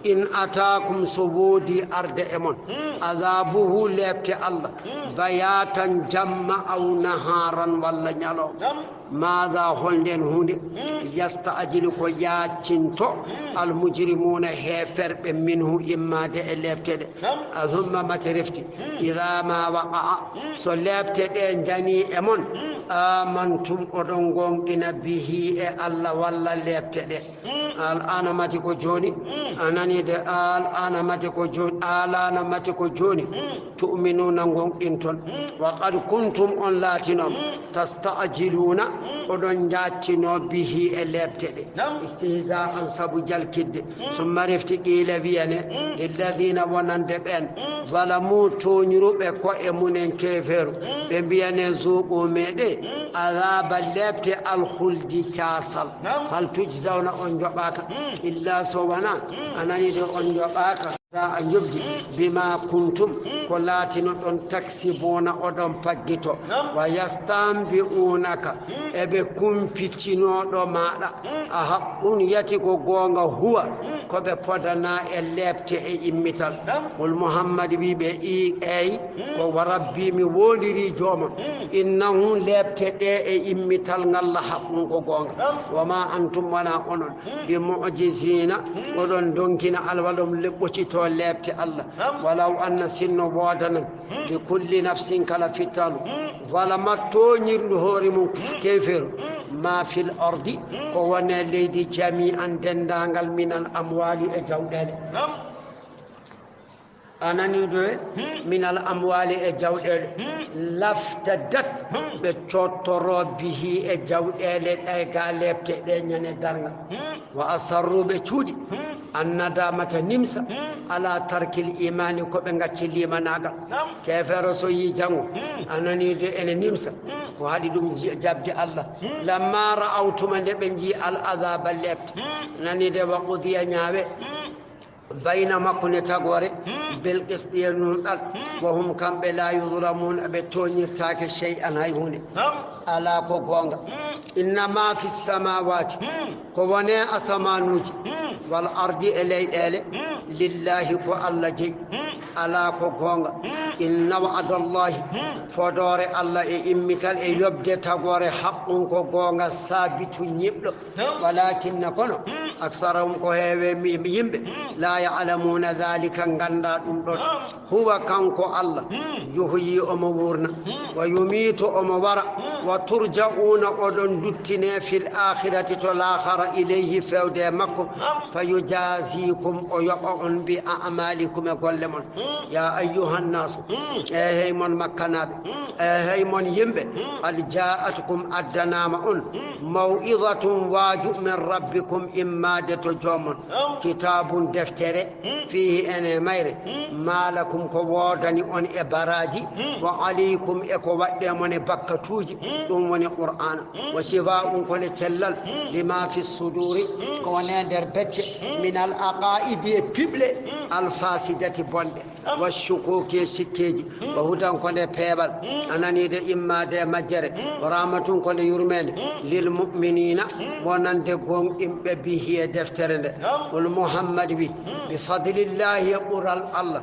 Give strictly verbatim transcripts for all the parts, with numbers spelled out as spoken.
In ataakum, so woodi arde e mon, adaabuhu, leepte Allah, bayaatan, jamma, aw nahaaran, walla ñalawma. Maada, hol ndeen huunde, yasta'jilu, ko yaaccinto, al mujrimuuna, heeferɓe, minhu, immaade e leepte ɗe. A summa, mate refti, idaa ma waqa'a, so leepte ɗe njanii e mon, aamantum, oɗon ngoonɗina, bihi, e Allah, walla leepte ɗe. Al ana mati ko jooni, a nanii de, al ana mati ko jooni, alana mati ko jooni, tu'minuna, ngonɗinton, wa qad kuntum, on laatinooma, tasta'jiluna, oɗon njaaccinoo, bihi, e leepte ɗe, istihza'an, sabu jalkitde. Summa refti qiila wiyane, lilladina, wonande ɓeen, zalamu, tooñruɓe ko'e mumen, keefeeru, ɓe mbiyane, zuuqu, meeɗe, azaaba, leepte, alkhuldi, caasal. Hal tujzawna, on njoɓaaka, illa, so wonaa, a nanii de, on njoɓaaka, sa a njoɓdi, bima kuntum, ko laatinoɗon, taksibuuna, oɗon paggito, wa yastanbi'unaka, eɓe kumpitinoo ɗo maaɗa, a haqqun, yati ko goonga, huwa, ko ɓe podanaa e leepte e immital. Qul, Muhammad, wi ɓe, i, eey, ko wa rabbi, mi woondirii joomam, innahu, leepte ɗe e immital ngal, la haqqun, ko goonga, wa ma antum, wonaa onon, bi mu'jiziina, oɗon ndonkina, alwalom, leɓɓocito leepte Allah. Walaw anna, sinno woodanan, li kulli nafsin, kala fittaandu, zalamat, tooñirndu hoore mum, keefeeru, ma fil ardi, ko woni e leydi, jami'an, denndaangal, minal amwaali, e jawɗeele. A nanii de, minal amwaali, e jawɗeele, laftadat, ɓe coottoro, bihi, e jawɗeele ɗe, ga leepte ɗe, ñande darnga. Wa asarru, ɓe cuuɗi, annadamata, nimsa, ala tarkil imaani, ko ɓe ngacci liimanaagal. Keefeero so yii janngo, a nanii de, ene nimsa, ko haɗi ɗum ji-, jaɓde Allah. Lamma ra'aw, tuma nde ɓe njii, al azaaba, leepte, nanii de, wa qudiya, ñaawe, bayna, makko ne, tagoore, bil qisti, e nunɗal, wa hum, kamɓe, la yuzlamuuna, ɓe tooñirtaake, shay'an, hay huunde. Alaa, ko goonga. Innama fi samaawaati, ko woni e asamaanuuji, wal ardi, e leyɗeele, lillahi, ko Allah jeyi. Alaa, ko goonga. Inna wa'dallahi, fodoore Allah e immital e yoɓde tagoore, haqqun, ko goonga, saabitun, ñiɓɗo. Walaakinna, kono, aksarahum, ko heewe mi-, yimɓe, laa ya'lamuuna daalika, nganndaa ɗum ɗon. Huwa, kanko Allah, yuhyi, omo wuurna, wa yumiitu, omo wara, wa turja'uuna, oɗon duttine, fil aakhirati, to laakhara, ilayhi, feewde e makko, fa yujaziikum, o yoɓa on, bi a'maalikum, e golle mon. Ya ayyuhan naasu, eehey mon makkanaaɓe, eehey mon yimɓe, qad jaa'atkum, addanaama on, maw'izatun, waaju, min rabbikum, immaade to joomon, kitaabun, deftere, fiihi, ene mayre, maa lakum, ko woodani on e baraaji, wa alaykum, e ko waɗɗee mon e bakkatuuji, ɗum woni Qur'aana, wa shifaa'un, ko ne cellal, lima fi suduuri, ko woni e nder becce, minal aqaa'idi, e piɓle, al faasidati, bonɗe, wa shukuuki, e sikkeeji, wa hudan, ko nde peewal, a nanii de, immaade e majjere, wa rahmatun, ko nde yurmeende, lil mu'miniina, wonande goonɗinɓe, bihi, e deftere nde. Qul, Muhammad, wi, bi fadlillahi, e ɓural Allah,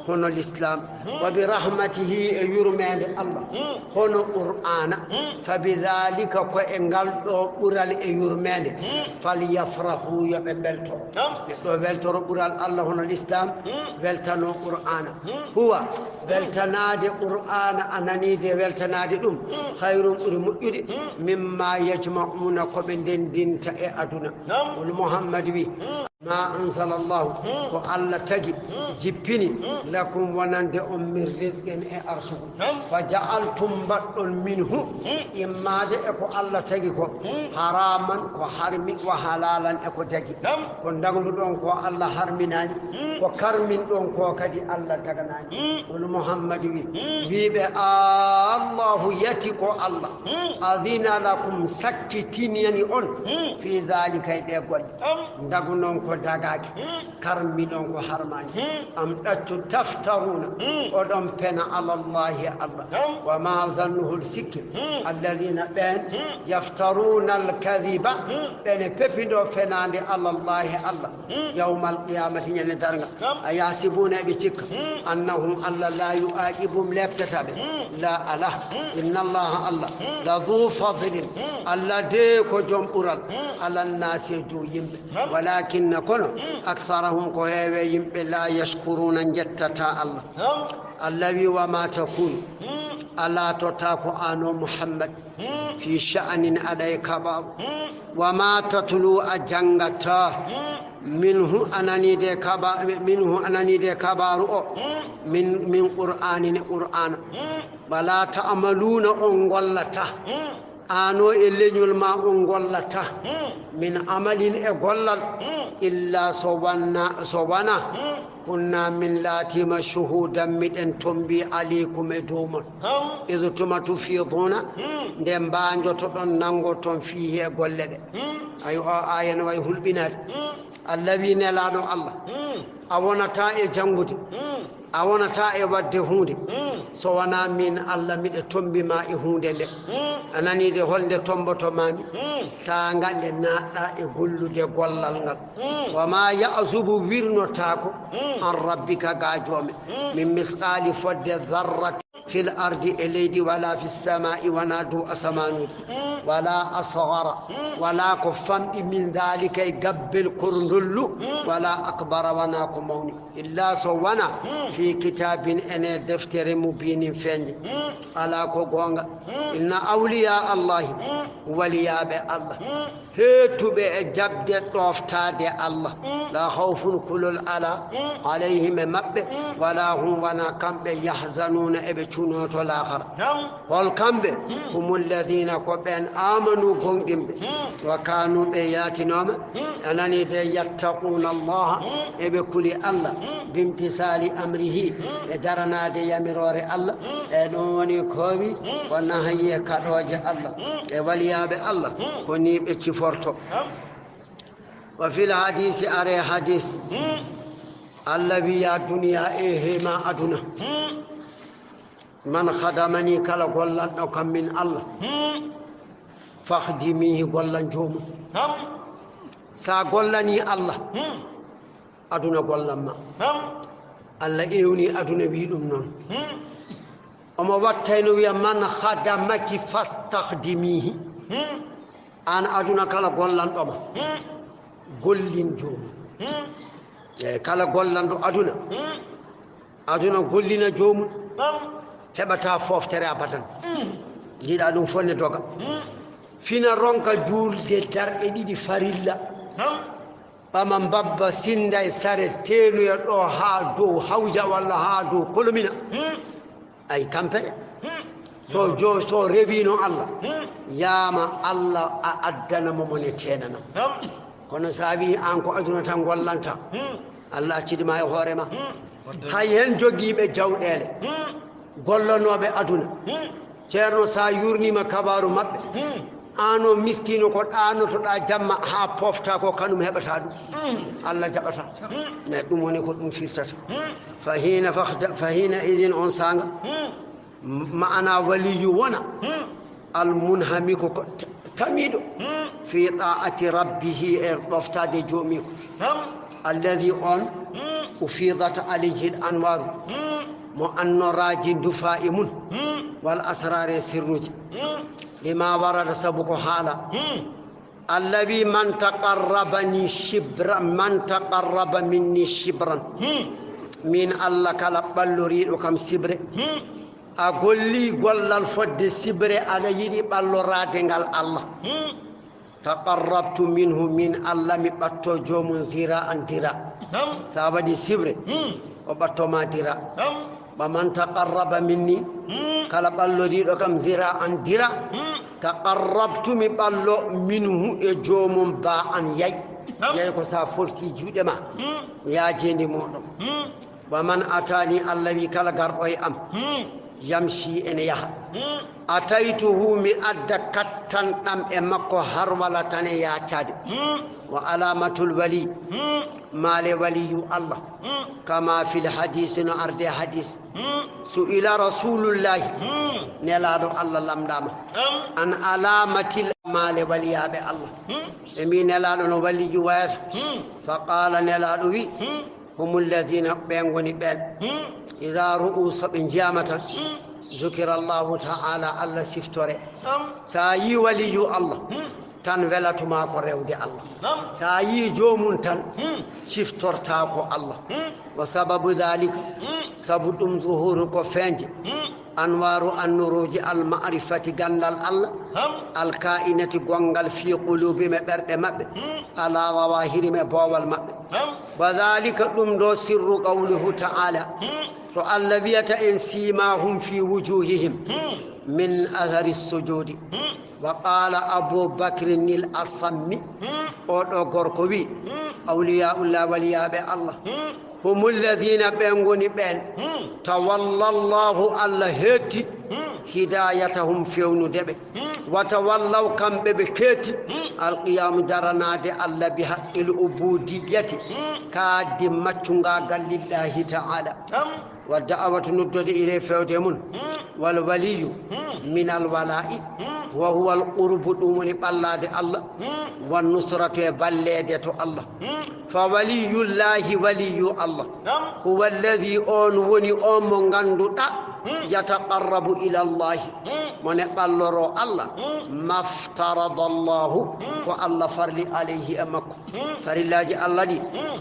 hono lislaam, wa bi rahmatihi, e yurmeende Allah, hono Qur'aana, fa bi daalika, ko e ngal ɗo ɓural e yurmeende, fal yafrahu, yo ɓe mbelto. Neɗɗo weltoro ɓural Allah hono lislaam, weltano Qur'aana. Huwa, weltanaade Qur'aana, a nanii de, weltanaade ɗum, khayrun, ɓuri moƴƴude, mimma yajma'uuna, ko ɓe ndenndinta e aduna. Qul, Muhammad, wi, ma anzalallahu, ko Allah tagi, jippini, lakum, wonande on, min rizqin, e arsugu. Fa ja'altum, mbaɗɗon, minhu, immaade e ko Allah tagi ko, haraman, ko harmi, wa halalan, e ko dagi. Ko dagnuɗon ko, Allah harminaani, ko karminɗon ko kadi, Allah daganaani. Qul, Muhammad, wi, wi ɓe, Allahu, yati ko Allah, adina lakum, sakkitinani on, fi dhalika, e ɗe golle. Dagnon ko ko dagaaki. Karmi noon ko harmaani. Am ɗaccu taftaruna, oɗon pena alallahi Allah. Wa ma zannuhul sikki, alladina ɓeen yaftaruna alkadiba, ɓene pepindo fenaande alallahi Allah. Yawmal qiyamati, ñande darnga. A yahsibuna, eɓe cikka, annahum Allah la yuaqibuhum, leptata ɓe. La, ala. Inna Allah Allah la zu fadlin, Allah de ko joom ɓural, ala nnasi, e dow yimɓe. Walakinna, kono, aktharahum, ko heewe yimɓe, la yashkuruna, njettata Allah. Allah wi, wa ma takunu, a laatota ko an o Muhammad, fi sha'anin, aɗa e kabaaru, wa ma tatlu, a janngata, minhu, anani de kaba-, minhu, anani de kabaaru o, min, min qur'anin, e qur'ana, wala ta'maluna, on ngollata, an o e leñol ma on ngollata, min amalin, e gollal, illa so wanna, so wana, kunna, min laatima, shuhudan, miɗen tombi, alaykum, e dow mon, id tuma tufiduna, nde mbaanjotoɗon, nanngoton, fiihi, e golle ɗe. Ay, o aya no way hulɓinaade. Allah wi, nelaaɗo Allah, a wonata e janngude, a wonata e waɗde huunde, so wonaa miin Allah miɗa tombi ma e huunde nde. A nanii de, holnde tomboto maami? Saanga nde naatɗa e gollude gollal ngal. Wa ma ya'zubu, wirnotaako, an rabbika, ga joome, min misqaali, fodde zarrati, fil ardi, e leydi, wala fis samaa'i, wona dow asamaanuuji, wala asgara, wala ko famɗi, min dhalika, e gabbel korndollu, wala akbara, wona ko mawni, illa so wona, fi kitabin, ene deftere, mubinin, feeñde. Ala ko goonga. Inna awliya Allahi, waliyaaɓe Allah, heetuɓe e jaɓde ɗooftaade Allah, la khawfun, kulol ala, alayhim, e maɓɓe, wala hum, wona kamɓe, yahzanuna, eɓe cunoto laakara. Hol kamɓe? Humu lladina, ko ɓeen, amanu, gomɗimɓe, wa kanu, ɓe yaatinooma, a nanii de, yattaquna Allaha, eɓe kuli Allah, bimtisali amrihi, e daranaade yamiroore Allah, e ɗum woni koowi, wa nahyi, e kaɗooje Allah, e waliyaaɓe Allah, ko nii ɓe ciforto. Wa fil hadisi, are hadis, Allah wiya, duniya, e heema aduna, man khadamani, kala gollanɗo kam min Allah, fakhdimihi, gollan joomum. Sa gollani Allah, aduna gollan ma. Allah ewni aduna, wi ɗum noon. Omo wattayno wiya, man khadamaki fastakhdimihi. An aduna, kala gollanɗo ma, gollin joomum. Eyi, kala gollanɗo aduna, aduna gollina joomum, heɓata fooftere abadan. Yiɗa ɗum fof ne doga. Fina ronka juulde darɗe ɗiɗi farilla. Ɓama mbabba, sinda e saret, teenoya ɗo haa dow hawja walla haa dow kolomina. Ay tampere. So jo, so rewino Allah, yaama Allah a addana mo mo ne teenana. Kono sa wi an ko aduna tan gollanta, Allah accidi ma e hoore ma. Hay hen jogiiɓe jawɗeele, gollonooɓe aduna. Ceerno, sa yurnima kabaaru maɓɓe, an o miskino ko ɗaanotoɗa jamma ha pofta ko, kanum heɓata ɗum. Allah jaɓata. Mais ɗum woni ko ɗum firtata. Fahina fakhda-, fahina idin, on saanga, ma'ana waliyu wona, al munhamiku ko t-, tamiɗo, fi ta'ati rabbihi, e ɗoftade joomiiko. Alladhi, on, ufidat alayhi al anwaru, mo annoraaji ndufa e mun, wal asrari, e sirruji. Lima warada, sabu ko haala. Allah wi, man taqarrabani shibra, man taqarraba minni shibran. Min Allah, kala ɓalloriiɗo kam sibre, a golli gollal fodde sibre, aɗa yiɗi ɓalloraade ngal Allah. Taqarrabtu minhu, min Allah mi ɓatto joomum zira'an dira. Sa waɗi sibre, o ɓatto ma dira. Wa man taqarraba minni, kala ɓalloriiɗo kam zira'an dira, taqarrabtu mi ɓallo minhu e joomum ba'an yay. Yay ko sa forti juuɗe ma, yaajeende muɗum. Wa man atani, Allah wi, kala garɗo e am, yamshi, ene yaha. Ataytuhu, mi adda kattanɗam e makko, harwalatan, e yaacaade. وعلامة الولي، maale waliyu Allah. Kama fil hadisi, no arde hadis. Su'ila Rasulullahi, nelaaɗo Allah lamndaama. An alamatil, maale waliyaaɓe Allah. Ɓe mbi nelaaɗo no waliyu wayata. Fa qala, nelaaɗo wi, humul ladina, ɓen ngoni ɓen. Ida ru'u, so ɓe njiyama tan. Zukira Allahu ta'ala, Allah siftore. Sa yi waliyu Allah, tan welatuma ko rewde Allah. Sa yi joomum tan, ciftorta ko Allah. Wa sababu dhalika, sabu ɗum, zuhuru, ko feeñde, anwaru, annuruji, almarifati, gandal Allah, alkainati, gongal, fi qulubi, me ɓerɗe maɓɓe, ala zawahiri, me boowal maɓɓe. Wa dhalika, ɗum ɗo, sirru qawluhu ta'ala, to Allah wiyata en, simahum fi wujuhihim min athari sujudi. Wa qala Abu Bakrin il Asammi, o ɗo gorko wi, awliyaullah, waliyaaɓe Allah, humul ladina, ɓen ngoni ɓen, tawalla Allahu, Allah hetti, hidayatahum, fewnude ɓe, wa tawallaw, kamɓe ɓe ketti, alqiyamu, daranaade Allah, bi haqqil ubudiyati, kaaddi maccungaagal, lillahi ta'ala. Wa da'awatu, noddode, ilay, fewde mun. Wal waliyu, minal wala'i, wa huwa al qurbu, ɗum woni ɓallaade Allah, wa nusratu, e balleede to Allah. Fa waliyullahi, waliyu Allah, huwa alladhi, on woni on mo ngannduɗaa, yataqarrabu ila Allahi, mo ne ɓalloro Allah, maftarada Allahu, ko Allah farli, alayhi, e makko. Farillaaji Allah ɗi,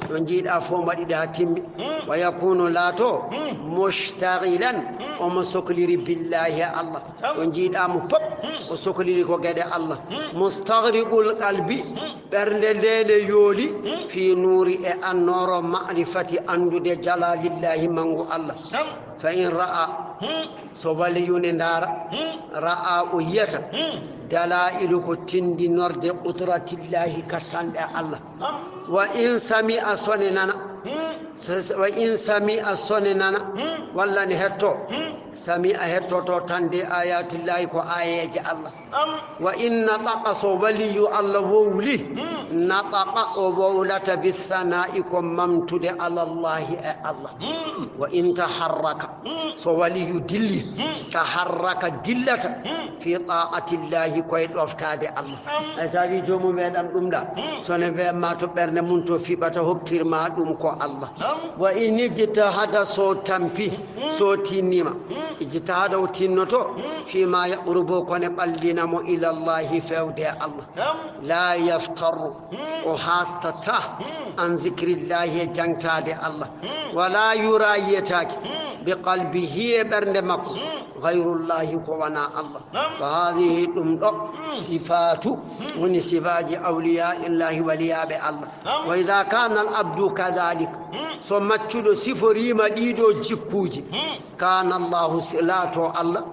ɗo njiiɗa fof mbaɗiɗa timmi. Wa yakunu, laato, mushtaghilan, omo sokliri, billahi, e Allah. Ɗo njiiɗa mo pop, o sokliri ko geɗe Allah. Mustaghriqul qalbi, ɓernde nde ne yooli, fi nuuri, e annooro, ma'rifati, anndude, jalalillahi, manngu Allah. Fa in ra'a, so waliyu ne ndaara, ra'a, o yiyata, dalailu, ko tindinorde, qudratillahi, kattanɗe Allah. Wa in sami'a, so ne nana, so, so, wa in sami'a, so ne nana, walla ne hetto, sami'a, hettoto tan de ayatillahi, ko ayeeje Allah. Wa in nataqa, so waliyu Allah wowli, nataqa, o wowlata, bisana'i, ko mamtude, alallahi, e Allah. Wa in taharraka, so waliyu dilli, taharraka, dillata, fi ta'atillahi, koye ɗoftaade Allah. Ay, sa wi joomum weɗan ɗum ɗa, so ne wema to ɓernde mum to fiɓata, hokkirma ɗum ko Allah. Wa in ijtahada, so tampi, so tinnima, ijtahada, o tinnoto, fima yaqrubu, ko ne ɓallina mo, ilallahi, fewde e Allah. La yaftarru, o haastata, an zikrillahi, e jangtaade Allah. Wala yura, yiyetaake, bi qalbihi, e ɓernde makko, gayrullahi, ko wona Allah. Fa hadihi, ɗum ɗo, sifatu, woni sifaaji, awliya illahi, waliyaaɓe Allah. Wa ida kana al abdu kadhalik, so maccuɗo siforima ɗiɗo jikkuuji, kana Allahu, si laato Allah,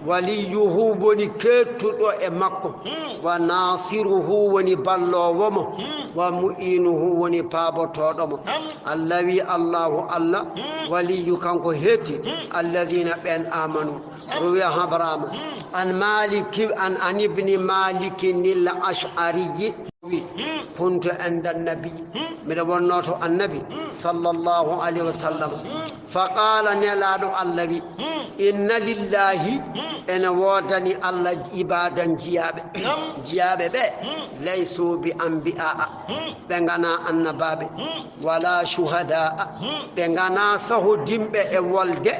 waliyuhu, woni keettuɗo e makko, wa nasiruhu, woni balloowo mo, wa mu'inuhu, woni paabotooɗo mo. Allah wi, Allahu Allah, waliyu, kanko hetti, alladhina, ɓen, amanu, ruwiya, habrama, an Maliki, an, an ibni Malikin al Ash'ariyi. Wi, kuntu inda annabi, miɗo wonno to annabi, sallallahu alayhi wa sallam. Fa qala, nelaaɗo Allah wi, inna lillahi, ene woodani Allah ibadan, jiyaaɓe. Jiyaaɓe ɓe, laysu bi anbiya'a, ɓe ngana annabaaɓe, wala shuhada'a, ɓe ngana sahodinɓe e wolde,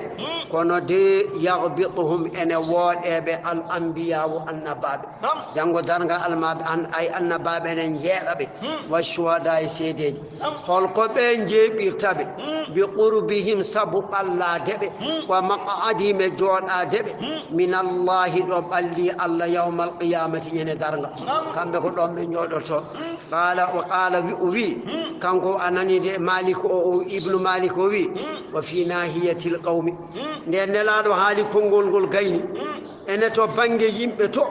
kono de yaghbituhum, ene wooɗe ɓe, al anbiya'u, annabaaɓe. Janngo darnga almaaɓe, an, ay annabaaɓe enen njeeɓa ɓe, wa shuhada, e seedeeji. Holko ɓe njeeɓirta ɓe? Bi qurbihim, sabu ɓallaade ɓe, wa maq'adihim, e jooɗaade ɓe, min Allahi, ɗo ɓalli Allah, yawmal qiyamati, ñande darnga. Kamɓe ko ɗon ɓe jooɗoto. Qala, wa qala, wi, o wi, kanko a nani de, Malik o, o, Ibnu Malik o wi, wa fi nahiyatil qawmi. Nde Nelaaɗo haali konngol ngol gayni, ene to bannge yimɓe to,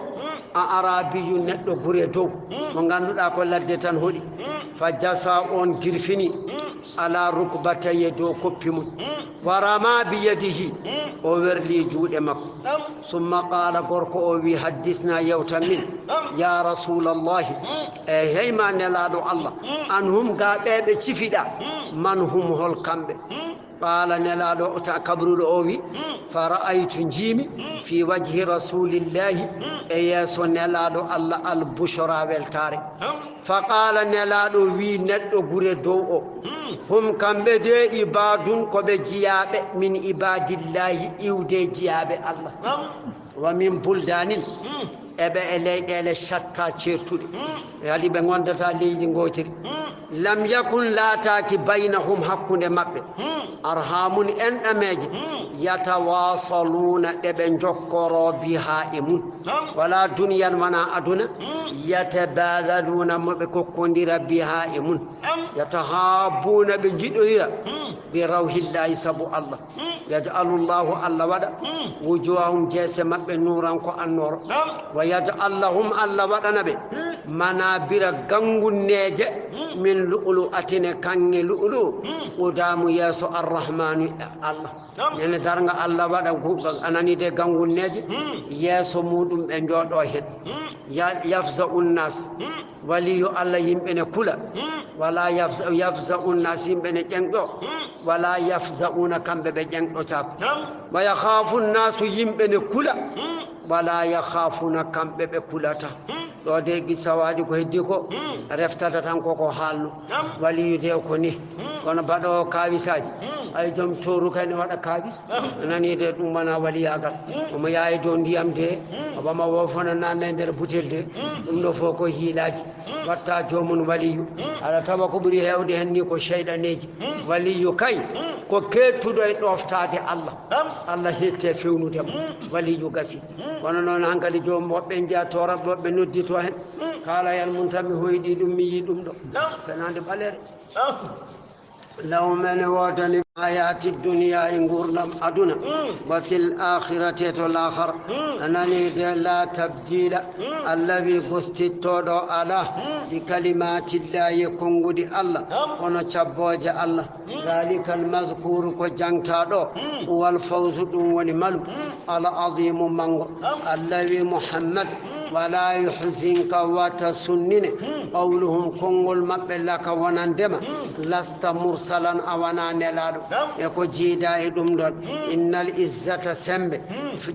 a arabiyu, neɗɗo gure dow, mo ngannduɗaa ko ladde tan hoɗi. Fa jasa, on girfini, ala rukbatayhi, dow koppi mum. Wa rama bi yadihi, o werli juuɗe makko. Summa qaala, gorko o wi, haddisna, yewtan min, ya rasulallahi, e hey ma nelaɗo Allah, an hum ga ɓe ɓe cifiɗa, man hum hol kamɓe? Qaala nelaɗo ta kabruɗo o wi, fa ra'aytu, njiimi, fi wajhi rasulillahi, e yeeso nelaɗo Allah, al bushra, weltare. Fa qaala, nelaaɗo wii neɗɗo gure dow o, hum, kamɓe de, ibaadun, ko ɓe jiyaaɓe, min ibaadillaahi, iwde jiyaaɓe Allah. Wa min buldaanin, eɓe e leyɗeele shatta, ceertuɗe. Kadi ɓe ngondataa leydi ngootiri. Lam yakun, laataaki, baynahum, hakkunde maɓɓe, arhamun, enɗameeje, yatawaasaluuna, ɗe ɓe njokkoroo, bihaa, e mun. Wala dunyan, wona aduna, yatabaadaluuna, mo ɓe kokkondira, bihaa, e mun. Yatahaabbuuna, ɓe njiɗoyira, bi rawhillahi, sabu Allah. Yaj'alullahu, Allah waɗa, wujuhahum, jeese maɓɓe, nuuran, ko annooro. Wa yaj'al lahum, Allah waɗana ɓe, manaabira, gangunneeje, min lu'lu'atin, e kaŋŋe lu'lu'u, qudaamu, yeeso Arrahmaani, Allah. Ñande darnga Allah waɗa gu-, anani de gangunneeje, yeeso muɗum ɓe njooɗo hen. Ya-, yafza'u nnas. Waliyu Allah, yimɓe ne kula. Wala yafza-, yafza'u nnas, yimɓe ne ƴeŋɗo. Wala yafza'una, kamɓe ɓe ƴeŋɗotaako. Wa yakhaafu nnasu, yimɓe ne kula. Wala yakhaafuna, kamɓe ɓe kulata. Ɗo de gisa waɗi ko heddi ko, reftata tan koko haalno. Waliyu de ko ni. Kono baɗoowo kawisaaji, ay, joom tooru kay ne waɗa kawis. Nani de ɗum wona waliyaagal. Omo yaha e dow ndiyam de, o ɓama wofana nanna e nder butel de. Ɗum ɗo fof ko hiilaaji. Watta joomum waliyu. Aɗa tawa ko ɓuri heewde hen ni ko seyɗaneeji. Waliyu kay ko keettuɗo e ɗoftaade Allah. Allah hetti e fewnude mo. Waliyu gasi. Kono noon hankadi joom woɓɓe njiya torop, woɓɓe noddito hen. Kaalayal mum tan mi hoyɗi ɗum, mi yii ɗum ɗo. Fenaande ɓaleere. Law men woodani hayati duniya, e nguurndam aduna, wa fil akhirati, to laakhara. A nani de, la tabdila, Allah wi, gostittooɗo alaa, li kalimatillahi, e konnguɗi Allah, kono cabbooje Allah. Dhalika almadhkuru, ko jangta ɗo, huwa alfawzu, ɗum woni malu, al azimu, manngo. Allah wi Muhammad, wala yuhzinka, wata sunnine, qawluhum, konngol maɓɓe, laka, wonandema, lasta mursalan, a wona nelaaɗo. E ko jiida e ɗum ɗon, innal izzata, sembe,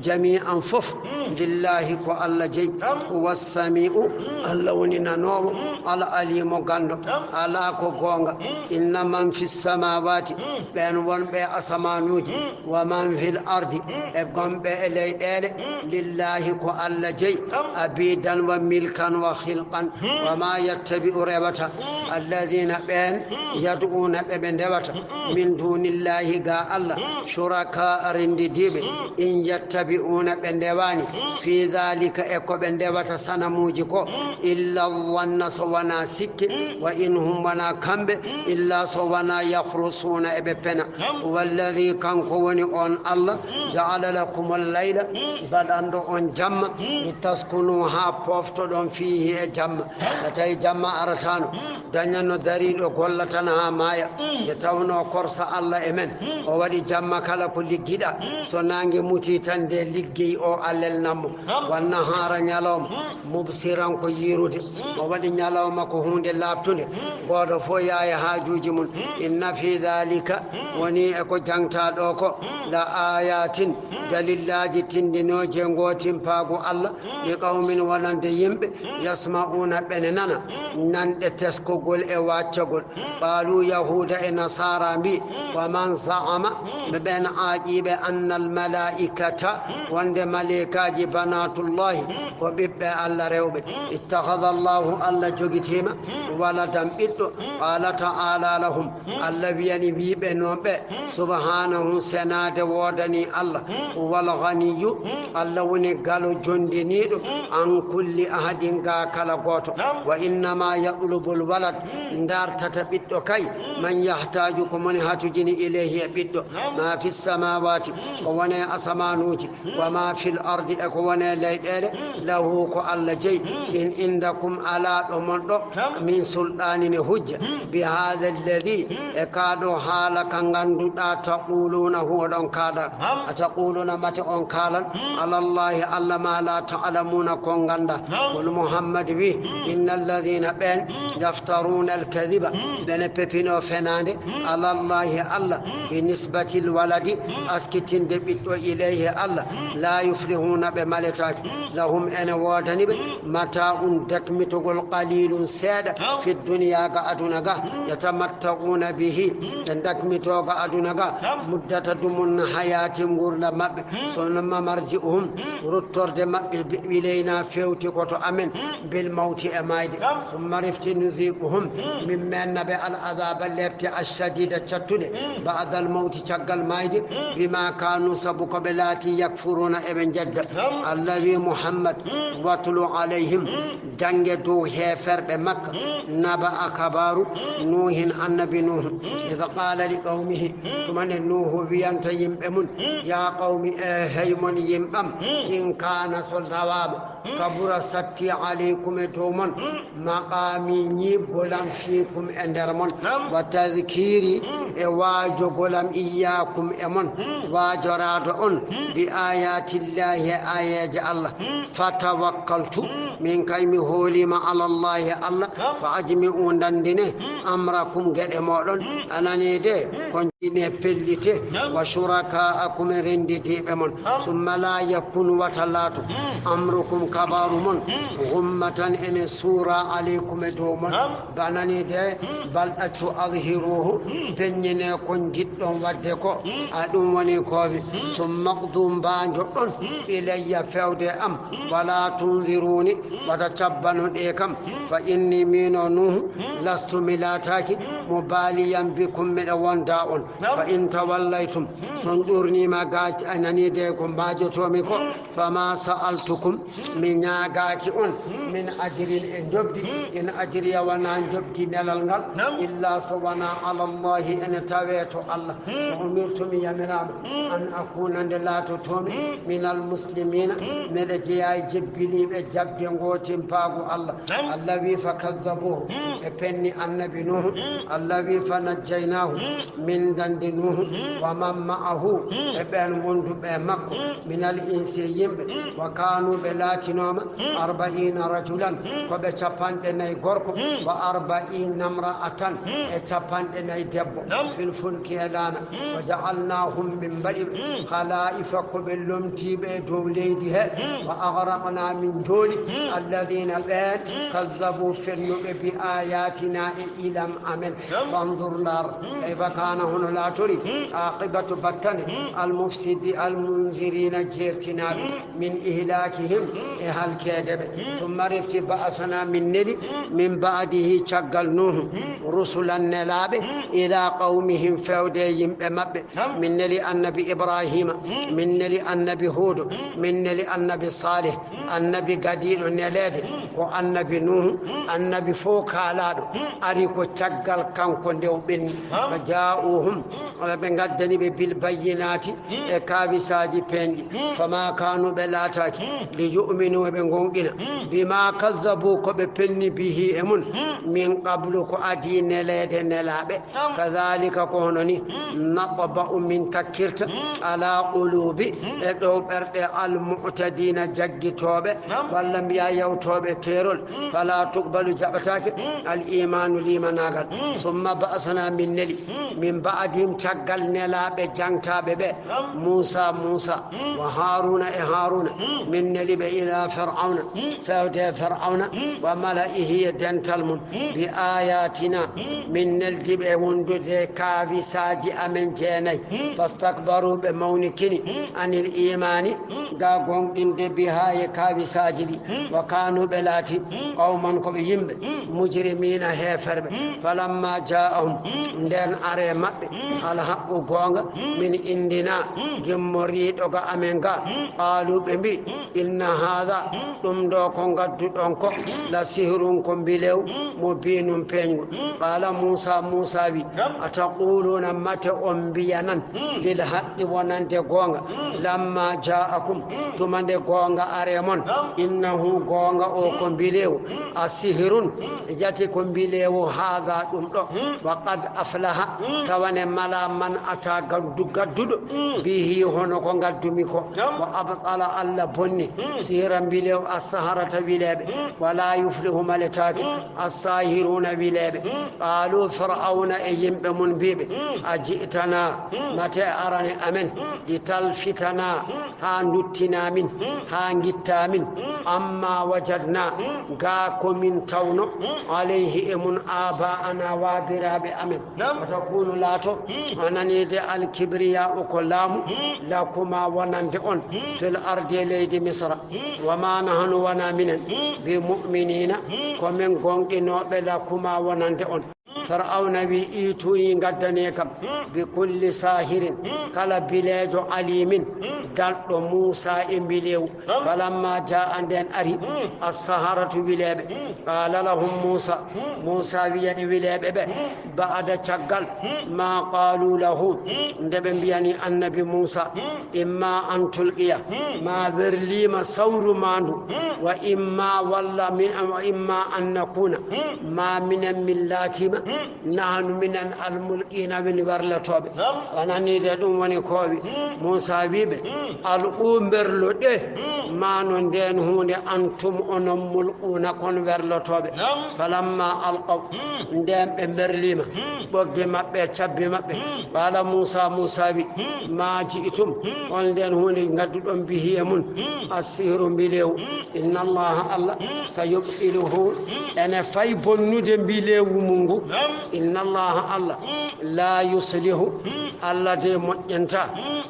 jami'an fof, lillahi, ko Allah jeyi. Huwa sami'u, Allah woni nanoowo, al alimu, ganndo. Ala ko goonga, inna man fi samawati, ɓen wonɓe e asamaanuuji, wa man fil ardi, e gonɓe e leyɗeele, lillahi, ko Allah jeyi, abidan wa milkan wa khilqan, wa ma yattabi'u, rewata, alladhina, ɓen, yad'una, ɓe ɓe ndewata, min dunillahi, ga Allah, shuraka, rendidiiɓe, in yattabi'una, ɓe ndewani, fi dhalika, e ko ɓe ndewata sanamuuji ko, illa dhanna, so wona sikke, wa in hum, wona kamɓe, illa, so wona, yakhrusuuna, eɓe pena. Huwa alladhi, kanko woni on Allah, ja'ala lakumul layla, baɗanɗo on jamma, litaskunu, haa poftoɗon, fiihi, e jamma. Nde tawi jamma arataano, dañanno dariiɗo golla tan haa maaya. Nde tawnoo korsa Allah e men, o waɗi jamma kala ko liggiɗa, so naange muti tan, nde liggey o a lelnan mo. Wan nahaara, ñalawma, mubsiran, ko yiirude. O waɗi ñalawma ko huunde laaɓtunde, gooto fof yaha e haajuuji mum. Inna fi dhalika, woni e ko jangta ɗo ko, la ayatin, dalillaaji tindinooji e ngoo timpaagu Allah, li qawmin, wonande yimɓe, yasma'una, ɓe ne nana, nanɗe teskogol e waccagol. Qaalu, Yahuuda e Nasaara mbi, wa man za'ama, ɓe ɓen aaƴiiɓe, anna al malaa'ikata, wonde maleykaaji, banaatullahi, ko ɓiɓɓe Allah rewɓe. Ittakhadha Allahu, Allah jogitiima, waladan, ɓiɗɗo. Qaala ta'aala lahum, Allah wiyani wiiɓe noon ɓe, subhaanahu, senaade woodanii Allah, wal ghaniyyu, Allah woni galo jondiniiɗo, an kulli ahadin, ga kala gooto. Wa innama yatlubul walad, dartata ɓiɗɗo kay, Man yahtaju, ko moni hatujini, ilayhi, e ɓiɗɗo, ma fi samawati, ko wone asamanuuji, wa ma fil ardi, e ko wone leyɗeele, lahu, ko Allah jeyi. In indakum, alaa ɗo mon ɗo, min sulɗanin, e hujja, bi hada alladi, e kaa ɗo haala ka ngannduɗaa, taquluna, huwoɗon kaalal. A taquluna, mate on kaalal, ala Allahi, Allah, ma la ta'lamuna, ko nganndaa. Qul, Muhammad, wi, inna alladina, ɓeen, yaftaruna alkadiba, ɓene pepino fenaande, ala Allahi, Allah, bi nisbatil waladi, askitinde ɓiɗɗo, ilayhi, Allah, la yuflihuna, ɓe maletaake. Lahum, ene woodani ɓe, mata'un, dakmitogol, qalilun, seeɗa, fi duniya, ga aduna ga, yatamatta'una bihi, ɓe dakmito ga aduna ga, muddata dumun hayati, ngurla maɓɓe, summa marji'uhum, ruttorde maɓɓe, bi-, ilayna, fewti ko to amen, bil mawti, e mayde, summa rifti nuziquhum, min menna ɓe, al azaba, lepte, ashadida, cattuɗe, ba'dal mawti, caggal mayde, bima kanu, sabu ko ɓe laati, yakfuruna, eɓe jedda. Allah wi, Muhammad, watlu alayhim, jannge dow heeferɓe Makka, naba a, kabaaru, Nuuhin, annabi Nuuhu, ida qala li qawmihi, tuma nde Nuuhu wiyanta yimɓe mum, ya qawmi, e hey mon yimɓam, in kana, so tawaama, kabura, satti, alaykum, e dow mon, maqami, ñiiɓgol am, fiikum, e nder mon, wa tadkiri, e waajogol am, iyakum, e mon, waajoraado on, bi ayatillahi, e ayeeje Allah. Fatawakkaltu, min kay mi hooliima, ala Allahi, Allah, fa ajmi'u, ndanndine, amrakum, geɗe mooɗon, a nanii de, ko njiɗne pellite, wa shurakaakum, e renndidiiɓe mon, summa la yakun, wata laato, amrukum, kabaaru mon, gummatan, ene suura, alaykum, e dow mon, ba nanii de, bal ɗaccu, azhiruhu, peññine ko njiɗɗon waɗde ko, a ɗum woni koowi, summa qdu, mbaajoɗon, ilayya, fewde am, wala tunziruni, wata cabbano ɗe kam, fa inni, miino Nuuhu, lastu, mi laataaki, mubaliyan bikum, miɗa wonda on, fa in tawallaytum, so on ɗuurniima ga, a nanii de ko mbaajotoomi ko, fama sa'altukum, mi ñaagaaki on, min ajrin, e njoɓdi, in ajriya, wonaa njoɓdi nelal ngal, illa, so wonaa, ala Allahi, ene tawee to Allah, wa umirtu, mi yamiraama, an akuna, nde laatotoomi, minal muslimina, miɗa jeyaa e jebbiliiɓe jaɓde ngootimpaagu Allah. Allah wi, fa kazzabuhu, ɓe penni annabi Nuuhu. Allah wi, fa najjaynaahu, min ndanndi Nuuhu, wa man ma'ahu, e ɓeen wonduɓe e makko, minal insi, e yimɓe, wa kaanu, ɓe laatinooma, arba'iina rajulan, ko ɓe capanɗe nayi gorko, wa arba'iina imra'atan, e capanɗe nayi debbo, fil fulki, e laana, wa ja'alnaahum, min mbaɗi ɓe, khalaa'ifa, ko ɓe lomtiiɓe e dow leydi he, wa aghraqnaa, min njooli, alladhiina, ɓeen, kazzabu, fennuɓe, bi ayatina, e ilam amen. Fanzur, ndaar, kayfa kaana, hono laatori, aqibatu, battane, almufsidi, almunzirina, jeertinaaɓe, min ihlakihim, e halkeede ɓe. Summa refti, ba'asana, min neli, min ba'dihi, caggal Nuuhu, rusulan, nelaaɓe, ila qawmihim, fewde e yimɓe maɓɓe. Min neli annabi Ibrahima, min neli annabi Huudu, min neli annabi Salih, annabi gadiiɗo neleede, ko annabi Nuuhu, annabi fof kaalaaɗo, ari ko caggal kanko nde o ɓenni. Fa jaa'uhum, ɓe ngaddani ɓe bil bayyinaati, e kaawisaaji peeñɗi. Fama kaanu, ɓe laataaki, li yu'minu, ɓe ngoonɗina, bima kazzabu, ko ɓe penni, bihi, e mum, min qablu, ko adii neleede nelaaɓe. Kadhalika, ko hono ni, natba'u, min takkirta, ala qulubi, e dow ɓerɗe, al mu'tadina, jaggitooɓe, walla mbiya yawtooɓe keerol, fala tuqbalu, jaɓataake, al imanu, limanaagal. Summa ba'asana, min neli, min ba'dihim, caggal nelaaɓe jaŋtaaɓe ɓe, Muusa, Muusa, wa Haaruna, e Haaruna, min neli ɓe ila Fir'awna, fewde Fir'awna, wa mala'ihi, e dental mum, bi ayatina, min neldi ɓe wondude kaawisaaji amen jeenay. Fastakbaru, ɓe mawnikini, anil imani, ga goonɗinde, biha, e kaawisaaji ɗi, wa kaanu, ɓe laati, qawman, ko ɓe yimɓe, mujrimina, heeferɓe. Falamma jaa'ahum, nden are maɓɓe, alhaqqu, goonga, min indina, gimmoriiɗo ga amen ga, qaalu, ɓe mbi, inna haadha, ɗum ɗo ko ngadduɗon ko, la sihrun, ko mbilew, mubinun, peeñngu. Qaala Muusa, Muusa wi, Nam. Ataquluna, mate on mbiyanan, hmm, lil haqqi, wonande goonga, hmm, lamma ja'akum, hmm, tuma nde goonga are mon. Nam. Innahu, goonga o, hmm, ko mbilewu, hmm, a sihirun, hmm, jati ko mbilewu, haada, ɗum ɗo. Hmm. Wa qad aflaha, hmm, tawane mala man ata gaddu-, gadduɗo, hmm, bihi, hono ko gaddumi ko. Nam. Wa abtala, Allah bonni, hmm, sihra mbilewu, as-saharata wileɓe. Hmm. Wala yuflihu, maletaake, hmm, as-sahiruna wileɓe. Hmm. Qaalu, Fir'awna e yimɓe mum mbiiɓe, hmm, a ji'tana, hmm, mate a arani amen, hmm, li talfitana, hmm, haa nduttina min, hmm, haa ngitta min, hmm, amma wajadna, hmm, gaa ko min tawno, hmm, alayhi e mum, aba'ana, waabiraaɓe amen. Nam. Wa takunu, laato, hmm, a nani de, al kibriya'u ko laamu, hmm, lakuma wonande on, hmm, fil ardi e leydi Misra. Hmm. Wa ma nahnu, wona minen, hmm, bi mu'minina, hmm, ko min gonɗinooɓe, lakuma wonande on. Hmm. Fir'awna wi, ituni, ngaddane kam, hmm, bi kulli sahirin, hmm, kala bileejo, alimin, hmm, daɗɗo Muusa e mbilewu. Hmm. Falamma ja'a, nden ari, hmm, as-saharatu, wileeɓe. Hmm. Qala lahum Muusa, hmm, Muusa wiyani wileeɓe ɓe, hmm, ba'da, caggal, hmm, ma qalu lahu, hmm, nde ɓe mbiyani annabi Muusa, hmm, imma an tulqiya, hmm, ma werlima sawru ma ndu, hmm, wa imma, walla min, wa imma an nakuna, hmm, ma minen min laatima, hmm, nahnu minen al mulqina, woni werlotooɓe. Nam. Wanani de, ɗum woni koowi. Hmm. Muusa wiiɓe, hmm, alqu, mberlo ɗe, hmm, ma no nden huunde, antum, onon, mulquna, kon werlotooɓe. Nam. Falamma alqaw, hmm, nden ɓe mberlima, hmm, ɓoggi maɓɓe e cabbi maɓɓe. Hmm. Qala Muusa, Muusa wi, hmm, ma ji'tum, hmm, on nden huunde ngadduɗon, bihi, e mum, hmm, as-sihru, mbilewu. Hmm. Inna Allaha, Allah, hmm, sayubtiluhu, hmm, ene fay bonnude mbilewu mum ngu. Nam. Inna Allaha, Allah, hmm, la yuslihu, hmm, Allah de moƴƴinta. Hmm.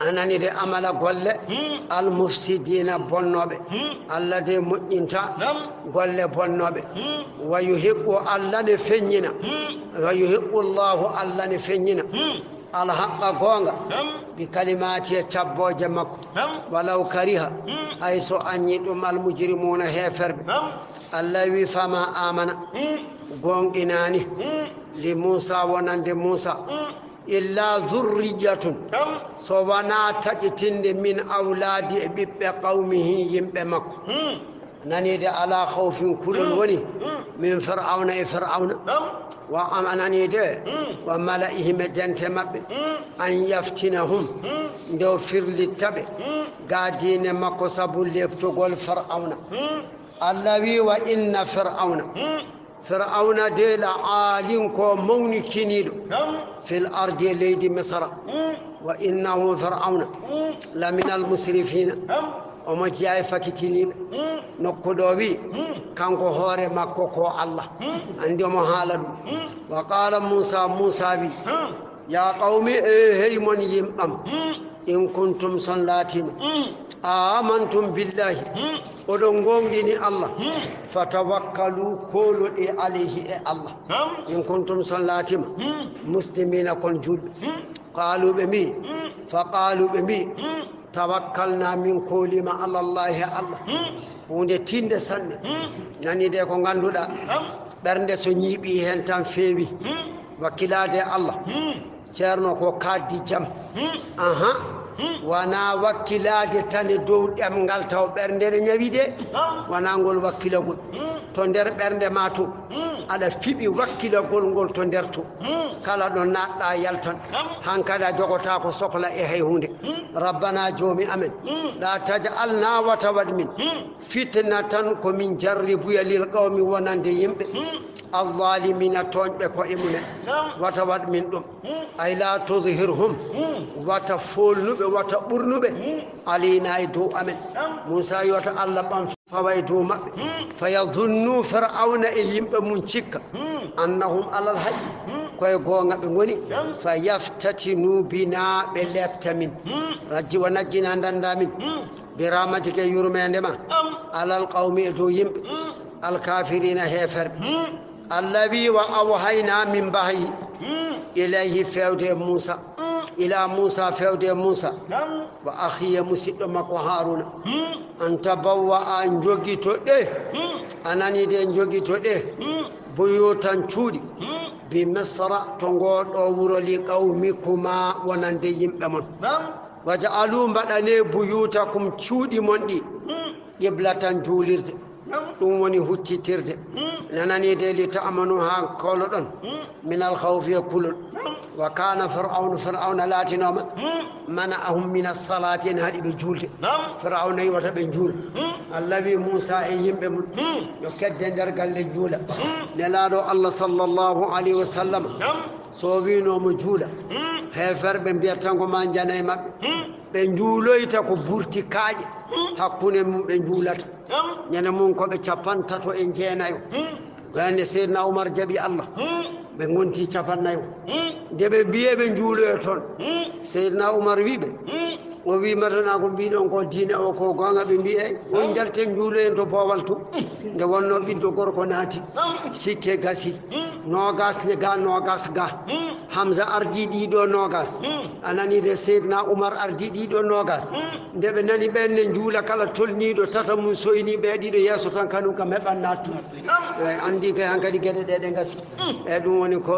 A nani de, amala, golle, hmm, al mufsidina, bonnooɓe. Hmm. Allah de moƴƴinta, nam, golle bonnooɓe. Hmm. Wa yuhiqqu, Allah ne feññina. Hmm. Wa yuhiqqu Allahu, Allah ne feññina. Hmm. Al haqqa, goonga. Nam. Bi kalimati, e cabbooje makko. Nam. Walaw kariha, hmm, hay so añi ɗum, al mujrimuna, heeferɓe. Nam. Allah wi, fama amana. Hmm. Goonɗinaani. Hmm. Li Muusa, wonande Muusa. Hmm. Illa zurriyatun, nam, so wonaa taƴitinde, min awlaadi, e ɓiɓɓe, qawmihi, yimɓe makko. Hmm. Naniide, ala khawfin, kulol, hmm, woni, hmm, min Fir'awna, e Fir'awna. Nam. Wa am-, a naniide, hmm, wa mala'ihim, e dente maɓɓe. Hmm. An yaftinahum, hmm, nde o firlitta ɓe, hmm, ga diine makko sabu leeptogol Fir'awna. Hmm. Allah wi, wa inna Fir'awna. Hmm. Fir'awna de la aalin, ko mawnikiniiɗo. Nam. Fil ardi, e leydi Misra. Mm. Wa innahu, Fir'awna, mm, la minal musrifina. Nam. Omo jeyaa e fakitiniiɓe. Mm. Nokku ɗo wi, mm, kanko hoore makko ko Allah. Mm. Anndi omo haala ɗum. Mm. Wa qala Musa, Musa wi, mm, ya qawmi, e hey mon yimɓam. Mm. In kuntum, son laatima. Mm. A amantum billahi. Mm. Oɗon goonɗini Allah. Mm. Fatawakkalu, kooloɗee, alayhi, e Allah. Nam. In kuntum, son laatima. Mm. Muslimina, kon juulɓe. Mm. Qaalu, ɓe mbi. Mm. Fa qaalu, ɓe mbi. Mm. Tawakkalna, min koolima, alallahi, e Allah. Mm. Huunde tiiɗnde sanne. Mm. Nani de ko ngannduɗaa. Nam. Ɓernde so ñiiɓii heen tan feewi. Mm. Wakkilaade e Allah. Mm. Ceerno ko kaaddi jam. Hmm. Aha. Hmm. Wonaa wakkilaade tan e dow ɗemngal taw ɓernde ne ñawi de. Nam. Wonaa ngol wakkilagol. Hmm. To nder ɓernde ma to. Hmm. Aɗa fiɓi wakkilagol ngol to nder to. Hmm. Kala ɗo naatɗa yaltan. Nam. Hankadi a jogotaako sokla e hay huunde. Hmm. Rabbana, Joomi amen. Hmm. La taj'alna, wata waɗ min. Hmm. Fitnatan, ko min jarribuya, lil qawmi, wonande yimɓe. Hmm. Alzalimina, tooñɓe koye mumen. Nam. Wata waɗ min ɗum. Hmm. Ay la tuzhirhum. Hmm. Wata foolnuɓe, wata ɓurnuɓe. Hmm. Alayna, e dow amen. Nam. Muusa wi wata Allah ɓam fawa e dow maɓɓe. Hmm. Fa yazunnu, Fir'awna e yimɓe mum cikka. Hmm. Annahum alal haqqi. Hmm. Koye goonga ɓe ngoni. Nam. Fa yaftatinu bina, ɓe leepta min. Hmm. Rajji wa najjina, dannda min. Hmm. Bi rahmatika, yurmeende ma. Nam. Alal qawmi, e dow yimɓe. Hmm. Al kafirina, heeferɓe. Hmm. Allah wi, wa awhayna, min wahayi. Hmm. Ilayhi, feewde e Muusa. Hmm. Ila Muusa, feewde e Muusa. Nam. Wa akhi, e musiɗɗo makko Haaruna. Hmm. An tabawwa'a, njogitoɗee. Hmm. A nani de, njogitoɗee. Hmm. Buyutan, cuuɗi. Hmm. Bi Misra, to ngoo ɗoo wuro, li qawmikuma, wonande yimɓe mon. Naam. Waj'alu, mbaɗanee, buyutakum, cuuɗi mon ɗi, hmm, qiblatan, juulirde. Naam. Ɗum woni huccitirde. Hmm. Nanani de, li ta'manu, haa kooloɗon. Hmm. Minal khawfi, e kulol. Naam. Wa kana Fir'awnu, Fir'awna laatinooma. Hmm. Mana'ahum minas salati, ene haɗi ɓe juulde. Naam. Fir'awna yiɗataa ɓe njuula. Hmm. Allah wi Muusa e yimɓe mum, hmm, yo kedde nder galle njuula. Hmm. Nelaaɗo Allah sallallahu alayhi wa sallam, naam, so o wiino mo juula, hmm, heeferɓe mbiyata tan ko ma njana e maɓɓe. Hmm. Ɓe njuuloyta ko burti kaaƴe, hmm, hakkunde mum ɓe njuulata. Naam. Ñande mum ko ɓe capantato e jeenayo. Hmm. Gande Seydina Umar jaɓi Allah. Hmm. Ɓe ngonti capannayo. Hmm. Nde ɓe mbiye ɓe njuuloyo toon, hmm, Seydina Umar wi ɓe, hmm, o wi, "Mbaɗanaa ko mbiɗon ko diine o ko goonga?" Ɓe mbi, "Eey." "On, hmm, njalten njuuloyen to boowal to." Hmm. Nde wonnoo ɓiɗɗo gorko naati. Hmm. Sikke gasi. Hmm. Noogas ne ga, noogas ga. Hmm. Hamza ardi ɗiɗo noogas. Hmm. A nani de, Seydina Umar ardi ɗiɗo noogas. Hmm. Nde ɓe nani ɓeen ne njuula, kala tolniiɗo tata mum soyni ɓe ɗiɗo yeeso tan, kanum kam heɓan naattude. Naam. Eey, anndi kay hankadi geɗe ɗe ɗe ngasi. Mm. Eey, ɗum woni ko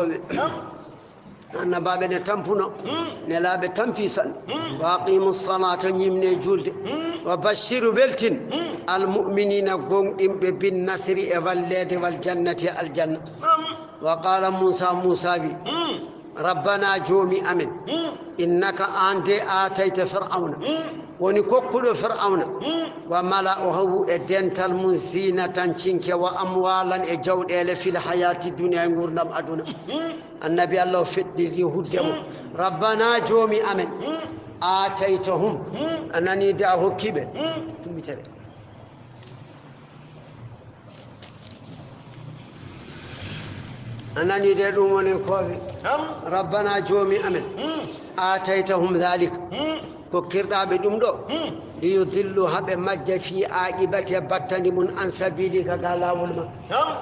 annabaaɓe ne tampuno, mm, nelaaɓe tampi sanne. Mm. Wa aqimu salata, ñimne juulde. Mm. Wa bashiru, weltin, mm, al mu'minina, gooŋɗinɓe, bin nasri, e walleede, wal jannati, e aljanna. Naam. Wa qala Muusa, Muusa wi, mm, Rabbana, Joomi amen, mm, innaka, aan de, aatayta Fir'awna, mm, woni kokkuɗo Fir'awna, mm, wa mala'ahu, e dental mum, zinatan, cinke, wa amwalan, e jawɗeele, fil hayati dunya, e nguurndam aduna. Mm. Annabi Allah o feddiri hudde mo, mm, Rabbana, Joomi amen, mm, aataytahum, mm, a nani de, a hokki ɓe, mm, tumbitere. A nani de, ɗum woni kooɓe. Naam. Rabbana, Joomi amen. Hmm. Aataytahum daalika. Hmm. Kokkirɗaa ɓe ɗum ɗo. Hmm. Liyudillu, haa ɓe majja, fii aaqibati, e battandi mum, an sabilika, ga laawol ma. Naam.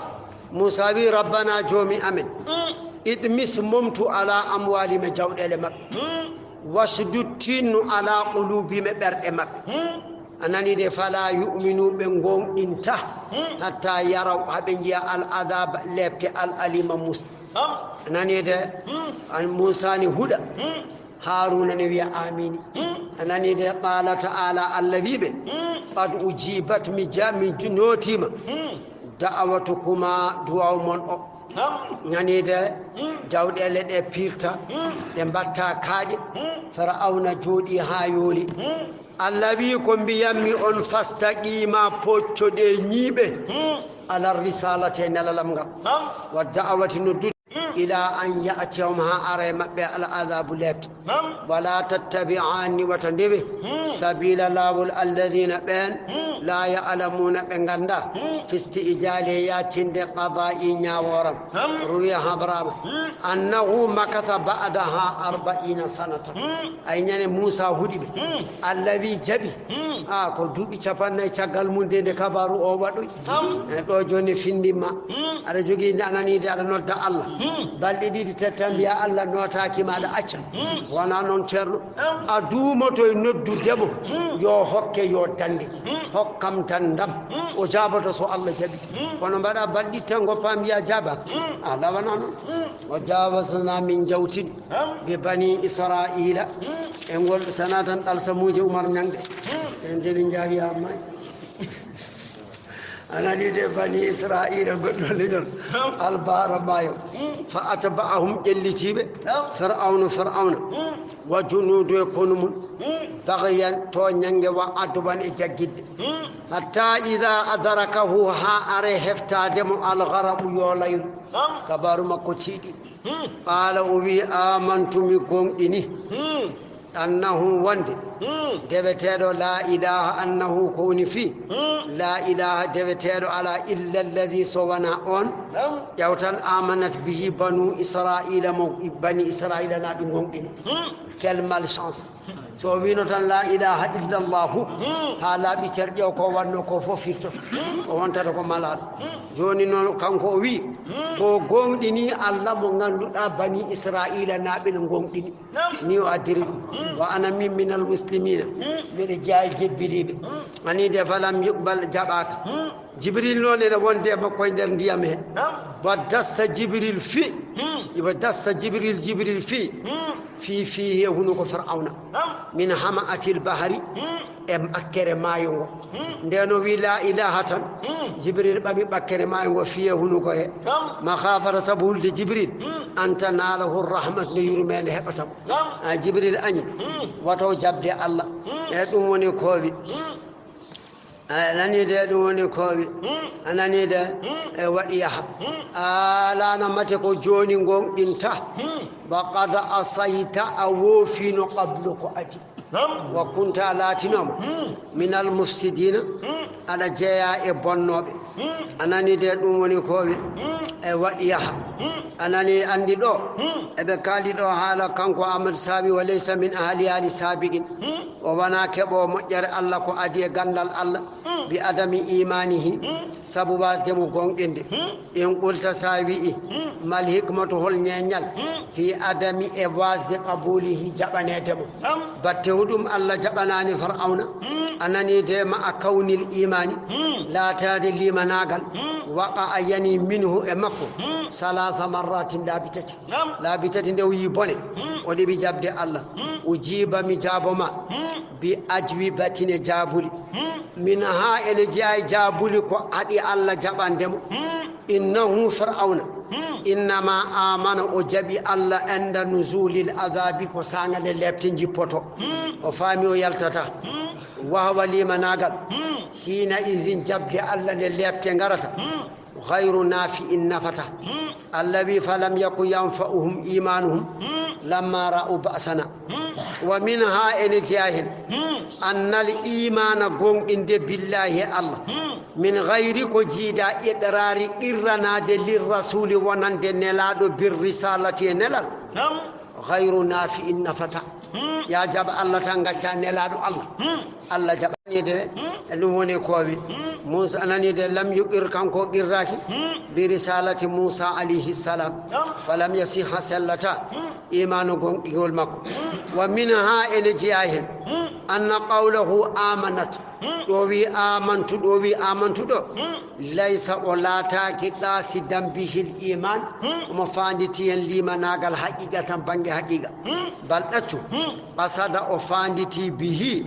Muusa wi, Rabbana, Joomi amen. Hmm. Itmis, momtu, ala amwaalihim, e jawɗeele maɓɓe. Hmm. Wasdud, tinnu, ala quluubihim, e ɓerɗe maɓɓe. Hmm. A nani de, fala yu'minu, ɓe gooŋɗinta, hmm, hatta yaraw, haa ɓe njiya al azaba, lepte, al alima, mus. Naam. A nani de, hmm, an Muusa ni huɗa. Hmm. Haaruuna ne wiya, "Aamiin." Hmm. A nani de, qala ta'ala, Allah wi ɓe, hmm, qad ujibat, mi ja-, mi nootiima. Hmm. Da'awatukuma, duwaaw mon o. Naam. Nani de, hmm, jawɗeele ɗe pirta, hmm, ɗe mbatta kaaƴe. Hmm. Fir'awna jooɗi haa yooli. Hmm. Allah wi, ko mbiyammi on, fastaqima, poccoɗe ñiiɓe, hmm, ala risalati, e nelalam ngal. Naam. Wa da'awati, noddude, hmm, ila an ya'tiyahum, haa ara e maɓɓe al azabu, lepte. Naam. Wala tattabi'ani, wata ndewe, hmm, sabila, laawol, alladina, ɓeen, hmm, la ya'lamuna, ɓe ngannda, hmm, fi isti'jali, e yaacinde, qada'i, ñaawooram. Naam. Ruwiya, habraama, hmm, annahu makatha ba'daha arba'ina sanatan. Hmm. Ay ñande Muusa huɗi ɓe. Hmm. Allah wi jaɓi. Hmm. A, ko duuɓi capannay caggal mum de nde kabaaru o waɗoyi. Naam. E ɗo jooni findimma. Hmm. Aɗa jogii nde a nanii de aɗa nodda Allah. Hmm. Balɗe ɗiɗi tetta mbiya Allah nootaaki ma aɗa acca. Hmm. Wona noon ceerno. Naam. A duumoto e noddude mo. Hmm. Yo hokke yo dande. Hmm. Hokkam dandam. Hmm. O jaaboto so Allah jaɓi. Hmm. Kono mbaɗa balɗe ɗiɗi tan ngoppa mbiya jaaba. Hmm. A lawana noon. Hmm. Wa jawazna, min jawtini. Naam. Bi bani Israila. Hmm. E ngol sanatan ɗalsamuuje Umar Ñaŋde. Hmm. En jeni njaawi amma. A nanii de, bani Israila, goɗɗo leñol. Naam. Albahra maayo. Hmm. Fa atba'ahum, ƴellitiiɓe. Naam. Fir'awnu, Fir'awna. Hmm. Wa junuudu, e konu mum. Hmm. Baghyan, tooñannge, wa adwan, e jaggitde. Hmm. Hatta idha adrakahu, haa are heftaade mo, al gharaqu, yoolayru. Naam. Kabaaru makko tiiɗi. Hmm. Qaala, o wi, "Aamantu, mi gooŋɗini. Hmm. Annahu, wonde, hmm, deweteeɗo, laa ilaaha, annahu, ko woni fii, hmm, laa ilaaha, deweteeɗo alaa, illa allazi, so wonaa oon." Naam. Ƴeew tan, "aamanat bihi banu Israa'iila", mo bani Israa'iila naaɓe gooŋɗini. Hmm. Quelle malchance. So o wiino tan, "Laa ilaaha illa Allaahu", hmm, haa laaɓi cer, ƴeew ko wannoo ko fof firtoto. Hmm. O wontata ko malaaɗo. Hmm. Jooni noon, kanko o wii, hmm, ko gooŋɗini Allah mo ngannduɗaa bani Israa'iila naaɓe no gooŋɗini. Naam. Ni o addiri ɗum. Hmm. Wa ana min, minal muslimiina. Hmm. Miɗo jeyaa e jebbiliiɓe. Hmm. Ani de, falam yuqbal, jaɓaaka. Hmm. Jibril noon ene wonde e makko e nder ndiyam he. Naam. Wa dassa Jibril fi Iwa dassa Jibril, Jibril fii. Fii, fii he hunuko Fir'awna. Min hama'atil bahari. E ɓakkere maayo ngo. Ndeen o wii, "Laa ilaaha" tan, Jibril ɓami ɓakkere maayo ngo fii e hunuko he. Makhaafata sabu hulde Jibril, an tanaalahu rahmat, nde yurmeende heɓata mo. A Jibril añi, wato jaɓde Allah. E ɗum woni koowi. A nanii de, ɗum woni koowi. A nanii de, e waɗi yaha. A laana mate ko jooni ngonɗinta. Wa qad asayta, a woofiino qablu ko adi. Wa kunta, a laatinooma. Minal mufsidiina, aɗa jeyaa e bonnooɓe. A nanii de, ɗum woni koowi. E waɗi yaha. A nanii, anndi ɗo. Eɓe kaali ɗo haala kanko Ahmad Saabi, wa laysa min ahli ali saabiqin. O wonaa keɓoowo moƴƴere Allah ko adi e ganndal Allah, bi adami imaanihi, sabu waasde mo goongɗinde. In qulta, so a wi'i, mal hikmatu, hol ñeeñal, fi adami, e waasde qabuulihi, jaɓaneede mo. Batte huɗum Allah jaɓanaani Fir'awna? A nanii de, ma'a kawnil imaani, laataade liimanaagal, waqa, a yani minhu, e makko, salaasa marratin, laabi tati. Laabi tati nde o yii bone, o ɗeɓi jaɓde Allah. O jiiba mi jaabo ma, bi ajwibatin, e jaabuli. Min haa ene jeyaa e jaabuli ko haɗi Allah jaɓande mo. Innahu Fir'awna, innama amana, o jaɓi Allah, inda nuzulil azabi, ko saanga nde leepte njippoto. O faami o yaltata. Wahawa liimanaagal. Hiina izin jaɓde Allah nde leepte ngarata. Ghayru nafi'in nafata. Allah wi, "Falam yaku yanfa'uhum imanuhum lamma ra'u ba'sana." Wa minha, ene jeyaa heen, annal imaana, goongɗinde, billahi, e Allah, min ghayri, ko jiida, iqraari, qirranaade, lirrasuli, wonande nelaaɗo, birrisalati, e nelal. Ghayru nafi'in nafata. Ya jaɓa Allah tan, ngacca nelaaɗo Allah. Allah jaɓani de, e ɗum woni koowi. Muusa, a nanii de, lam yuqir, kanko qirraaki, bi risalati Muusa alayhi salam. Falam yasiha, sellata, imaanu, gonɗigol makko. Wa minha, ene jeyaa heen, anna qawlahu amanat. Ɗo wi amantu, ɗo wi amantu ɗo. Laysa, o laataaki, qasidan bihil iman, omo faanditi heen liimanaagal haqiqa tan, bannge haqiqa. Bal ɗaccu, qasada, o faanditi, bihi,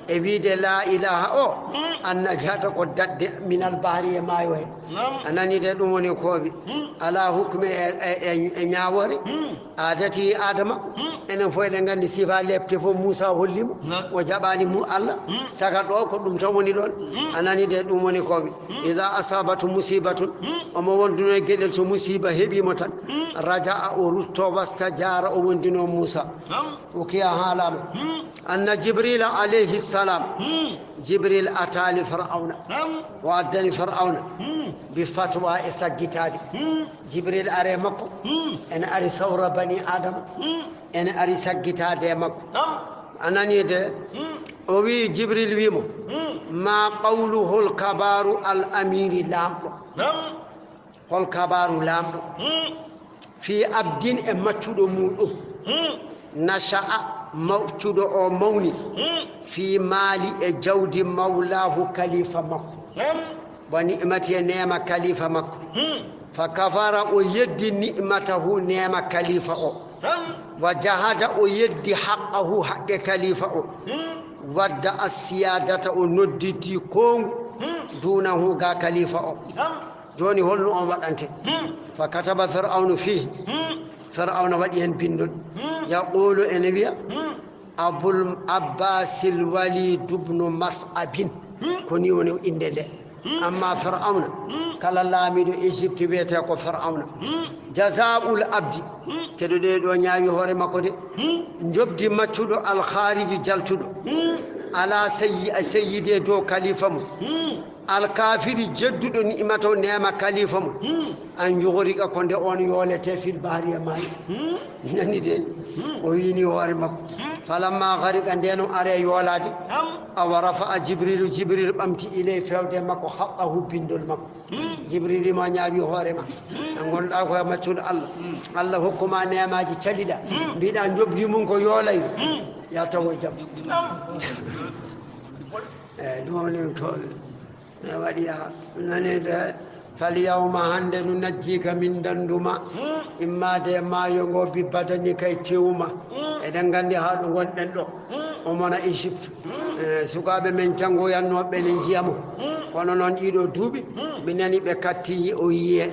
e wiide la ilaha o, annajata, ko daɗde, minal bahri, e maayo he. A nanii de, ɗum woni koowi. Ala hukmi, e, e, e, e ñaawoore. Aadati Adama, enen fof eɗen nganndi sifa leepte fof Muusa holli mo, o jaɓaani mo Allah, saka ɗo ko ɗum tan woni ɗoon. A nanii de, ɗum woni koowi. Ida asabatu musibatun, omo wonduno e geɗel, so musiba heɓii mo tan, raja'a, o rutto, wasta jaara, o wondino Muusa. O kiya haalaama. Anna Jibrila alayhi salam, Jibril ataali Fir'awna, o addani Fir'awna, bi fatwa, e saggitaade. Jibril ari e makko, ene ari sawra bani Adama, ene ari saggitaade e makko. A nanii de, o wi, Jibril wi mo, ma qawlu, hol kabaaru al amiri, laamɗo? Hol kabaaru laamɗo? Fi abdin, e maccuɗo muuɗum. Nasha'a, maccuɗo o mawni. Fi maali, e jawdi mawlahu, kalifa makko. Wa ni'mati, e neema kalifa makko. Fa kafara, o yeddi ni'matahu, neema kalifa o. Wa jahada, o yeddi haqqahu, haqqe kalifa o. Wadda assiyadata, o nodditi koongu. Dunahu, ga kalifa o. Jooni, holno on waɗante? Fa kataba Fir'awnu fihi. Fir'awna waɗi heen binndol. Yaqulu, ene wiya, Abul Abbasil Walid ibnu Mas'abin. Ko nii woni innde nde. Amma Fir'awna, kala laamiiɗo Égypte wiyetee ko Fir'awna. Jazaa'ul abdi, keɗoɗee ɗo ñaawi hoore makko de. Njoɓdi maccuɗo alkhaariji jaltuɗo. Ala sayyi-, a sayyidi e dow kalifa mum. Alkaafiri jedduɗo ni'mata o neema kalifa mum. An yughriqa, ko nde on yoolete fil bahri e maayo. Nani de, o wiini hoore makko. Falamma ghariqa, ndeen o ari e yoolaade. Awa rafa'a Jibrilu, Jibril ɓamti ilay, fewde e makko, haqqahu, binndol makko. Jibril ma ñaawi hoore ma. A ngonɗaa ko e maccuɗo Allah. Allah hokkuma neemaaji caliɗa. Mbiɗa njoɓdi mum ko yoolay. Ya tawo e jam. Eh, ɗum woni to, ne waɗi a nanede, Falyawma, hannde, nunajjiika, min dandu ma, immaade e maayo ngo, bi badanika, e tewu ma. Eɗen nganndi haa ɗo ngonɗen ɗo, o mona Égypte. Eh, sukaaɓe men janngoyannooɓe ɓe ne njiya mo. Kono noon ɗiɗo duuɓi, mi nani ɓe katti o yiye.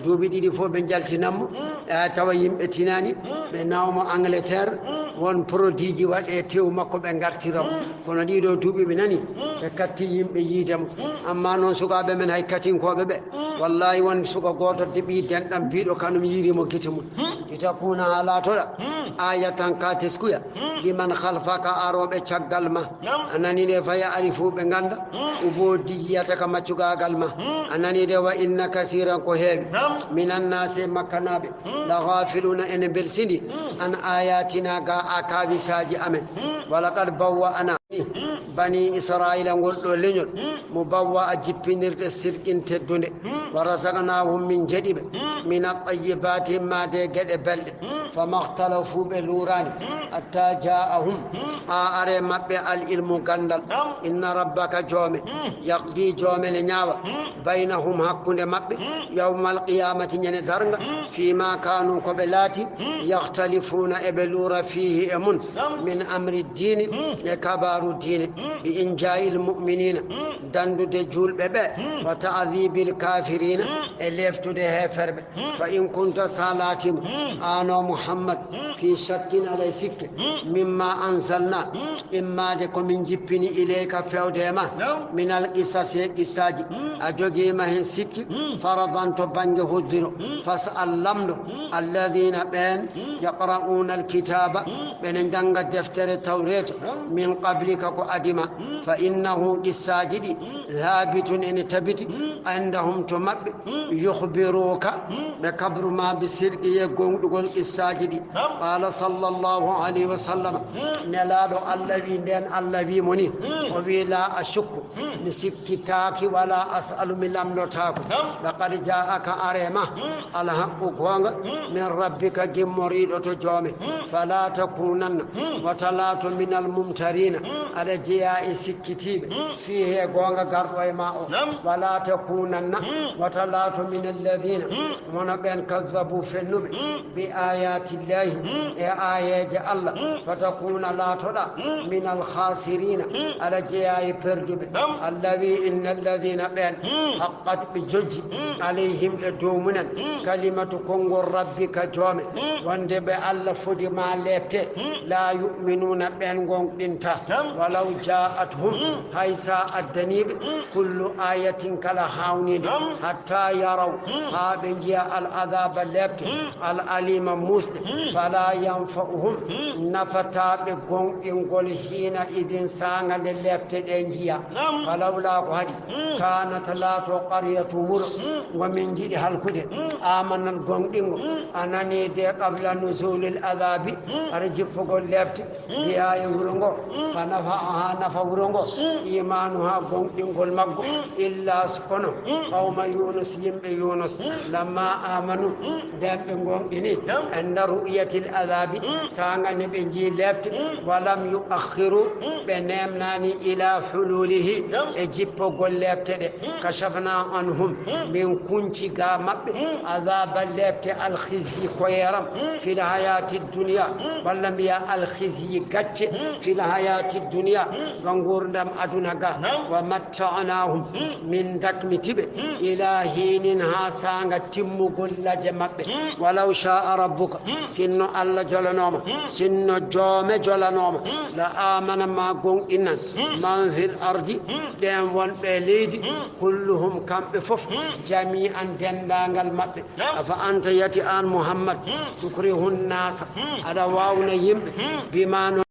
Duuɓi ɗiɗi fof ɓe njaltinan mo. Eh, tawa yimɓe tinani, ɓe nawa mo Angleterre, won produit ji waɗe tewu makko ɓe ngartira mo. Kono ɗiɗo duuɓi mi nani ɓe katti yimɓe yiide mo. Amma noon sukaaɓe men hay katinkooɓe ɓe, wallahi won suka gooto de ɓii denɗam biiɗo kanum yiiri mo gite mum. Litakuna haa laatoɗa aayatan ka teskuya, liman khalfaka arooɓe caggal ma. A nani de faya ari fuu ɓe ngannda. Ubo digiyata ka maccugaagal ma. A nani de wa inna kasiran ko heewi. Minan naasi e makkanaaɓe. La ghafiluna ene mbelsindi. An ayatina ga a kawisaaji amen. Walaqad bawwa'na bani Israila ngol ɗo leñol. Mubawwa'a jippinirde sirqin teddunde. Wa razaqnahum min jeɗi ɓe. Min at-tayyibati immaade geɗe belɗe. Fama ikhtalafu ɓe luurani. Hatta ja'ahum a are maɓɓe al ilmu gandal. Inna rabbaka joome. Yaqdi joome ne ñaawa. Baynahum hakkunde maɓɓe. Yawmal qiyamati ñande darnga. Fima kanu ko ɓe laati. Yakhtalifuna eɓe luura fihi e mun. Min amri diini e kabaru diine. Bi inja'il mu'minina. Dandude julɓe ɓe. Wa ta'dhibil kafirina e leftude heferɓe. Fa in kunta sa laatima, an o Muhammad, fi shakkin alay sikke, mimma anzalna, immaade ko min jippini ilayka fewde e ma, minal qisasi e qissaji, a jogiima heen sikki, faradan to bannge hoddiro, fas'al lamndo, alladina ɓeen, yaqra'una alkitaba, ɓene njannga deftere tawreta, min qablika ko adima, fa innahu qissaji ɗi, thabitun ene tabiti, indahum to maɓɓe, yukhbiruka, ɓe kabru ma bi sidqi e gonɗugol qissaaji ɗi. Qala sallallahu alayhi wa sallam, nelaaɗo Allah wi, nden Allah wi mo ni, o wi, la ashukku, mi sikkitaaki, wala as'alu, mi lamndotaako. Laqad ja'aka, are ma, al haqqu, goonga, min rabbika, gimmoriiɗo to joome. Fala takunanna, wata laato, minal mumtarina, aɗa jeyaa e sikkitiiɓe. Fii he goonga garɗo e ma o. Wala takunanna, wata laato min alladina, wona ɓen kazzabu fennuɓe, bi ayatillahi, e ayeeje Allah, fatakuna laatoɗa min alkhasirina, aɗa jeyaa e perduɓe. Allah wi inna alladina ɓen, haqqat ɓe jojji, alayhim e dow munen, kalimatu konngol rabbika joome, wonde ɓe Allah fodi ma lepte, la yuminuna ɓen gonɗinta, walaw ja'at hum, hay sa addaniɓe, kullu ayatin kala hawniinde, hatta yaraw, haa ɓe njiya al adaba lepte, al alima musɗe, fala yanfa'uhum, nafata ɓe gonɗingol hiina idin saanga nde lepte ɗe njiya. Falawla ko haɗi, kanat laato qaryatu wuro, ngo min njiɗi halkude, amanat gonɗingo, a nani de qabla nuzulil adabi, hara jippugol lepte, biya e wuro ngo, fa nafa'aha nafa wuro ngo, imanuha gonɗingol maggo, illa s-, kono, qawma Yunus, yimɓe Yunus, lamma amanu, nden ɓe gonɗini, inda ru'yatil adabi, saanga ne ɓe njii lepte, walam yu'akhiru, ɓe nemnani ila hululihi, e jippogol lepte ɗe, kashafna anhum, min kunci ga maɓɓe, adaba lepte alkhizyi koyeram, fil hayati dunya, walla mbiya alkhizyi gacce, fil hayati dunya, ga ngurdam aduna ga, wa matta'nahum, min dakmitiɓe, ila hinin ha saanga timmugol laje maɓɓe. Walaw sha'a rabbuka, sinno Allah jolanoma, sinno joome jolanoma, la amana ma gonɗinan, man fil ardi, ɗen wonɓe e leydi, kulluhum kamɓe fof, jami'an dendagal maɓɓe. Afa anta yati an Muhammad, tukrihu nnasa, aɗa wawna yimɓe, bima no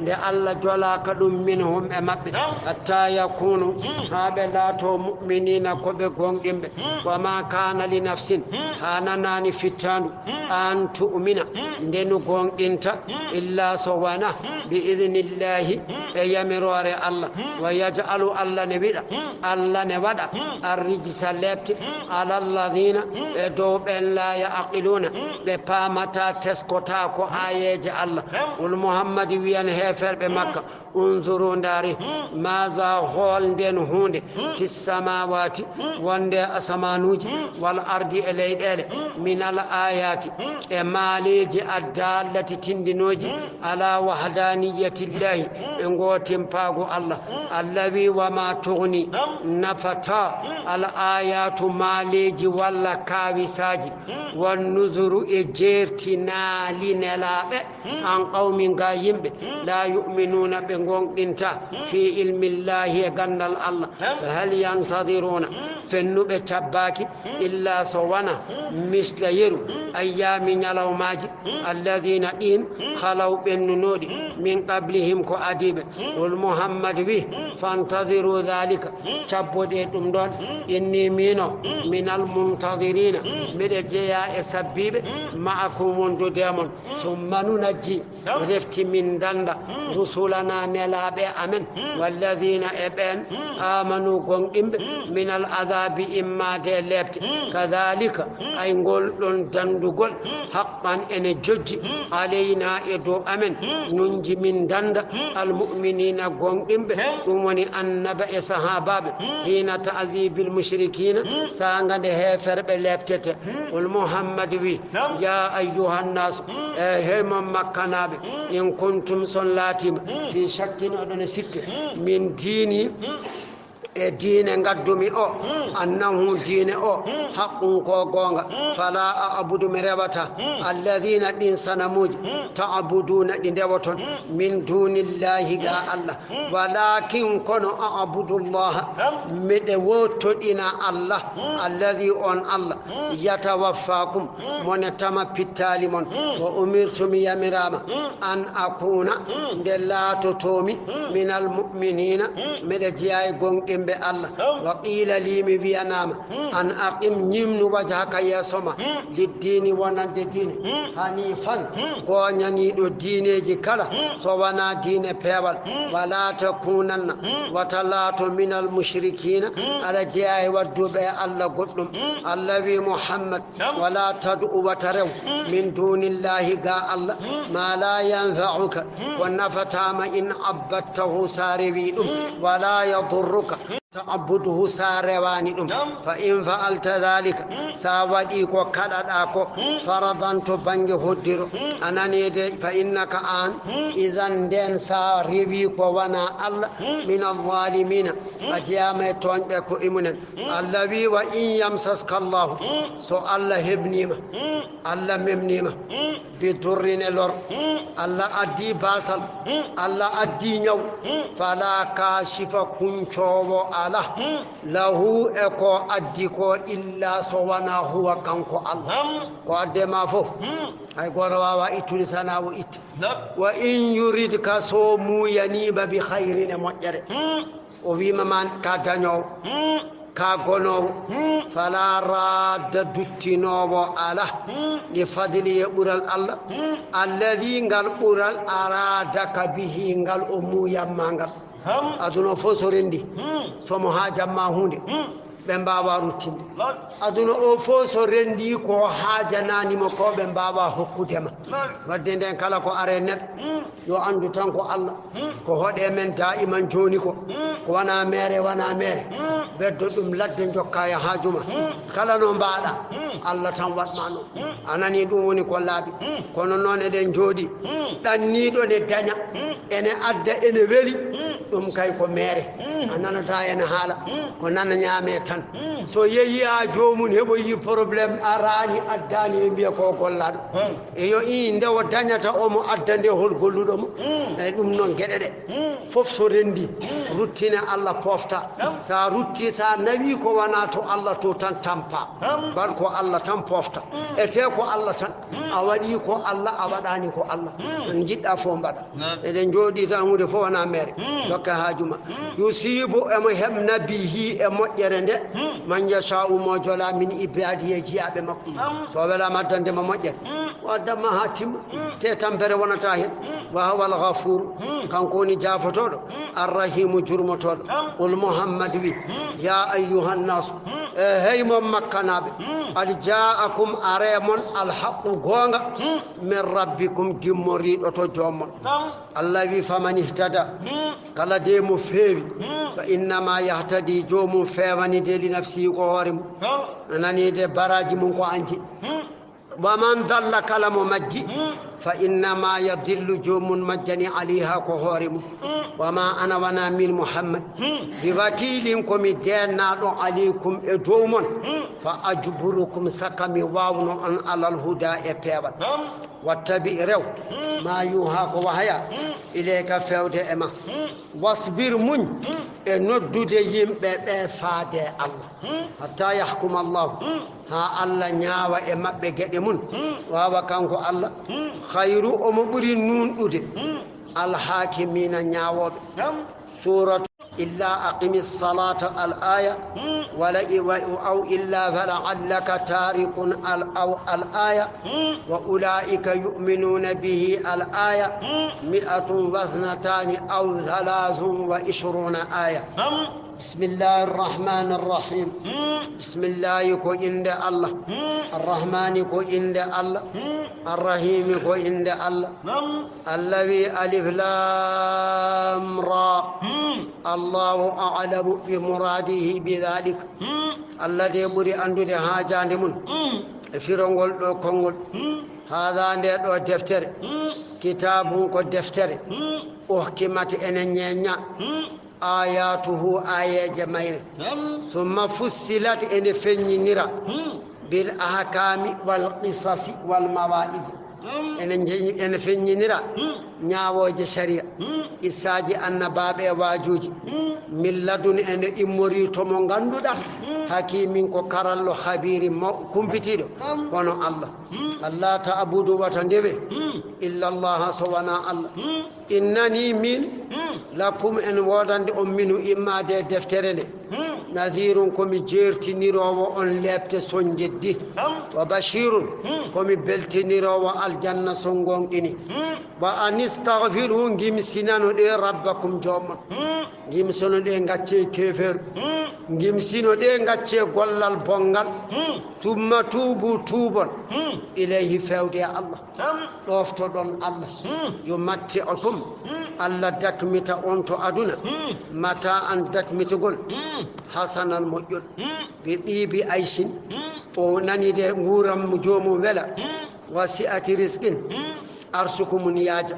nde Allah jolaka ɗum minhum e maɓɓe, hatta yakunu, haa ɓe laato mu'minina ko ɓe gonɗinɓe, wa ma kana li nafsin, haa nanani fittandu, an tu'mina, nde nu gonɗinta, illa so wana, bi idnillahi, e yamiroore Allah, wa yaj'alu, Allah ne wiɗa, Allah ne waɗa, arrijsa lepte, ala alladhina, e dow ɓen la ya'qiluna, ɓe paamata, teskota ko ayeeje Allah. Qul Muhammad wiya, Heeferɓe Makka, unzuru, ndaari, maaza, hol nden huunde, fi samaawaati, wonde e asamaanuuji, wal ardi, e leyɗeele, min al aayaati, e maaleeji, addaallati, tindinooji, ala wahdaaniyatillahi, e ngootimpaagu Allah. Allah wi, wa ma tugni, nafata, al aayaatu, maaleeji walla kaawisaaji, wan nuzuru, e jeertinaali nelaaɓe, an qawmin, ga yimɓe, la yu'minuuna, ɓe gonɗinta, fi ilmillahi, e ganndal Allah. Hal yantadiruna, fennuɓe cabbaaki, illa so wana, misla yeru, ayyaami, ñalawmaaji, alladina, ɗin, khalaw, ɓennunooɗi, min qablihim, ko adiiɓe. Qul, Muhammad wi, fantadiru dhalika, cabboɗe ɗum ɗon, inni, miino, minal muntadirina, miɗo jeyaa e sabbiiɓe, ma'akum, wondude e mon. Summa nunajji, refti min dannda, rusulana, nelaaɓe amen, walladina, e ɓeen, amanu, gonɗinɓe, minal azabi, immaade e leepte. Kadhalika, ay ngol ɗon danndugol, haqqan, ene jojji, alayna, e dow amen, nunji, min dannda, almu'minina, gonɗinɓe, ɗum woni annaba e sahaabaaɓe, hina ta'zibil mushrikina, saanga nde heeferɓe leeptete. Qul, Muhammad wi, ya ayyuhan nas, e hey mon Makkanaaɓe, in kuntum, son laatiima, fi shakkin, oɗon e sikke, min diini, e diine ngaddumi o, annahu, diine o, haqqun, ko goonga, fala a'budu, mi rewata, alladina, ɗin sanamuuji, ta'buduna, ɗi ndewoton, min dunillahi, ga Allah. Walakin, kono, a'budullaha, miɗo wottoɗina Allah, alladi, on Allah, yatawaffakum, mo ne tama pittaali mon. Wa umirtu, mi yamiraama, an akuna, nde laatotoomi, minal mu'minina, miɗo jeyaa e gonɗinɓe Allah. Wa qila li, mi wiyanaama, an aqim, ñimnu, wajhaka, yeeso ma, liddiini, wonande diine, hanifan, gooñaniiɗo diineeji kala, so wanaa diine peewal. Wala takunanna, wata laato, minal mushrikina, aɗa jeyaa e wadduɓe e Allah goɗɗum. Allah wi, Muhammad, wala tad'u, wata rew, min dunillahi, ga Allah, ma la yanfa'uka, ko nafataama, in abbattahu, sa rewi ɗum, wala yadurruka, ta'budhu, sa rewani ɗum. Fa in fa'alta dhalika, sa waɗi ko kaɗaɗa ko, faradan, to bannge hoddiro, a nani de, fa innaka, an, idan, nden, sa rewi ko wana Allah, min adh-dhalimina, a jeyaama e tooñɓe ko imunen. Allah wi, wa in yamsaska Allahu, so Allah heɓniima, Allah memniima, bi durrin, e lor, Allah addi baasal, Allah addi ñaw, fala kashifa, kuncoowo ala, lahu, e ko addi ko, illa so wana huwa, kanko Allah. Ko adde ma fof, hay gooto waawa ittude sana o itti. Wa in yuridka, so muuyaniima, bi khayrin, e moƴƴere, o wiima ma ka dañoowo, ka gonoowo, fala radda, duttinoowo ala, li fadli, e ɓural Allah, alladi, ngal ɓural, aradaka bihi, ngal o muuyamma ngal. Aduna o fof so renndi, so mo haajamma huunde, ɓe mbaawa ruttinde. Aduna o fof so renndi ko haajanaani mo ko, ɓe mbaawa hokkude ma. Wadde nden, kala ko are neɗɗo, yo anndu tan ko Allah. Ko hoɗe men daa'iman jooni ko, ko wana meere, wana meere. Beddo ɗum ladde, jokka e haaju ma. Kala no mbaaɗa, Allah tan waɗ ma noon. A nani, ɗum woni ko laaɓi. Kono noon eɗen jooɗi, ɗanniiɗo ne daña, ene adda, ene weli, ɗum kay ko meere. A nanata ene haala, ko nana ñaame tan. So yehi haa joomum heɓoyi problème, araani, addaani, ɓe mbiya ko gollaaɗo. E yo ii, nde o dañata, omo adda nde, hol golluɗo mo? Eyi, ɗum noon, geɗe ɗe fof so renndi, ruttina Allah, poofta. Sa rutti, sa nawi ko wana to Allah to tan, tampa. Mbaɗ ko Allah tan, poofta. Ete ko Allah tan. A waɗi ko Allah, a waɗani ko Allah. Ko njiɗɗa fof mbaɗa. Eɗen jooɗi tan, huunde fof wona mere. Dokke haaju ma. Yusibu, emo heɓna, bihi, e moƴƴere nde, man yasha'u, mo jola, min ibadihi, e jiyaaɓe makko. So o welaama addande ma moƴƴere, o addan ma haa timma. Te tampere wonata heen. Wa huwa al-ghafur, kanko woni jaafotooɗo, ar-rahimu, jurmotooɗo. Qul, Muhammad wi, ya ayyuhan nasu, e hey mon makkanaaɓe, Qad jaakum, aree mon, alhaqqu, goonga, min rabbikum, gimmoriiɗo to joom mon. Allah wi, faman ihtada, kala de mo feewi, fa innama yahtadi, joomum feewani de, li nafsihi, ko hoore mum. A nani de, baraaji mum ko an jeyi. Wa man dalla, kala mo majji, fa innama yadillu, joomum majjani, alayha, ko hoore mum. Wa ma ana, wona min Muhammad, bi wakilin, ko mi deennaaɗo, alaykum, e dow mon. Fa ajburukum, saka mi wawno on, alal huda, e peewal. Wattabi, rew, ma yuha, ko wahaya, ilayka, fewde e ma. Wasbir, muñ, e noddude yimɓe ɓe faade Allah. Hatta yahkuma Allah, haa Allah ñaawa e maɓɓe geɗe mum. Wawa kanko Allah, khayru, omo ɓuri nuunɗude, al hakimina, ñaawooɓe. Suratu illa aqimi salata, al aya, wala i-, wa-, aw illa fala'allaka tarikun, al, aw al aya, wa ulaika yu'minuna bihi, al aya, mi'atun wa ithnatani aw thalathun wa ishruna aya. Bismillahir rahmanir rahim. Bismillahi ko innde Allah. Arrahmani ko innde Allah. Arrahimi ko innde Allah. Allah wi, alif lam ra. Allahu a'lamu bi muradihi bi dhalik. Allah de ɓuri anndude haajaande mum e firongol ɗo konngol. Haada, nde ɗo deftere, kitaabun, ko deftere, uhkimat, ene ñeeña, ayatuhu, ayeeje mayre, summa fussilat, ene feññinira, bil ahkami wal qisasi wal mawaizi. Ene njeñi-, ene feññinira ñaawooje sharia, qissaaji annabaaɓe e waajuuji. Min ladun, ene immori to mo ngannduɗaa, hakimin, ko karallo, khabiri, maw-, kumpitiiɗo, hono Allah. Allah ta'budu, wata ndewe, illa Allah, so wonaa Allah. Innani, min, lakum, ene woodande on, minu, immaade e deftere nde, nazirun, ko mi jeertiniroowo on leepte son njeddi, wa bashirun, ko mi beltiniroowo aljanna son ngoonɗini. Wa an istaghfiru, ngimsinano ɗe, rabbakum, joom mon. Ngimsino ɗe, ngacce keefeeru. Ngimsino ɗe, ngacce gollal bonngal. Summa tuubu, tuubon. Ilayhi, fewde e Allah. Ɗoftoɗon Allah. Yumatti'kum, Allah dakmita on to aduna. Mata'an, dakmitugol. Hasanan, moƴƴol. Bi tibi ayshin. O nani de nguuram mo joomum wela. Wa si'ati rizqin. Arsuku mum yaaja.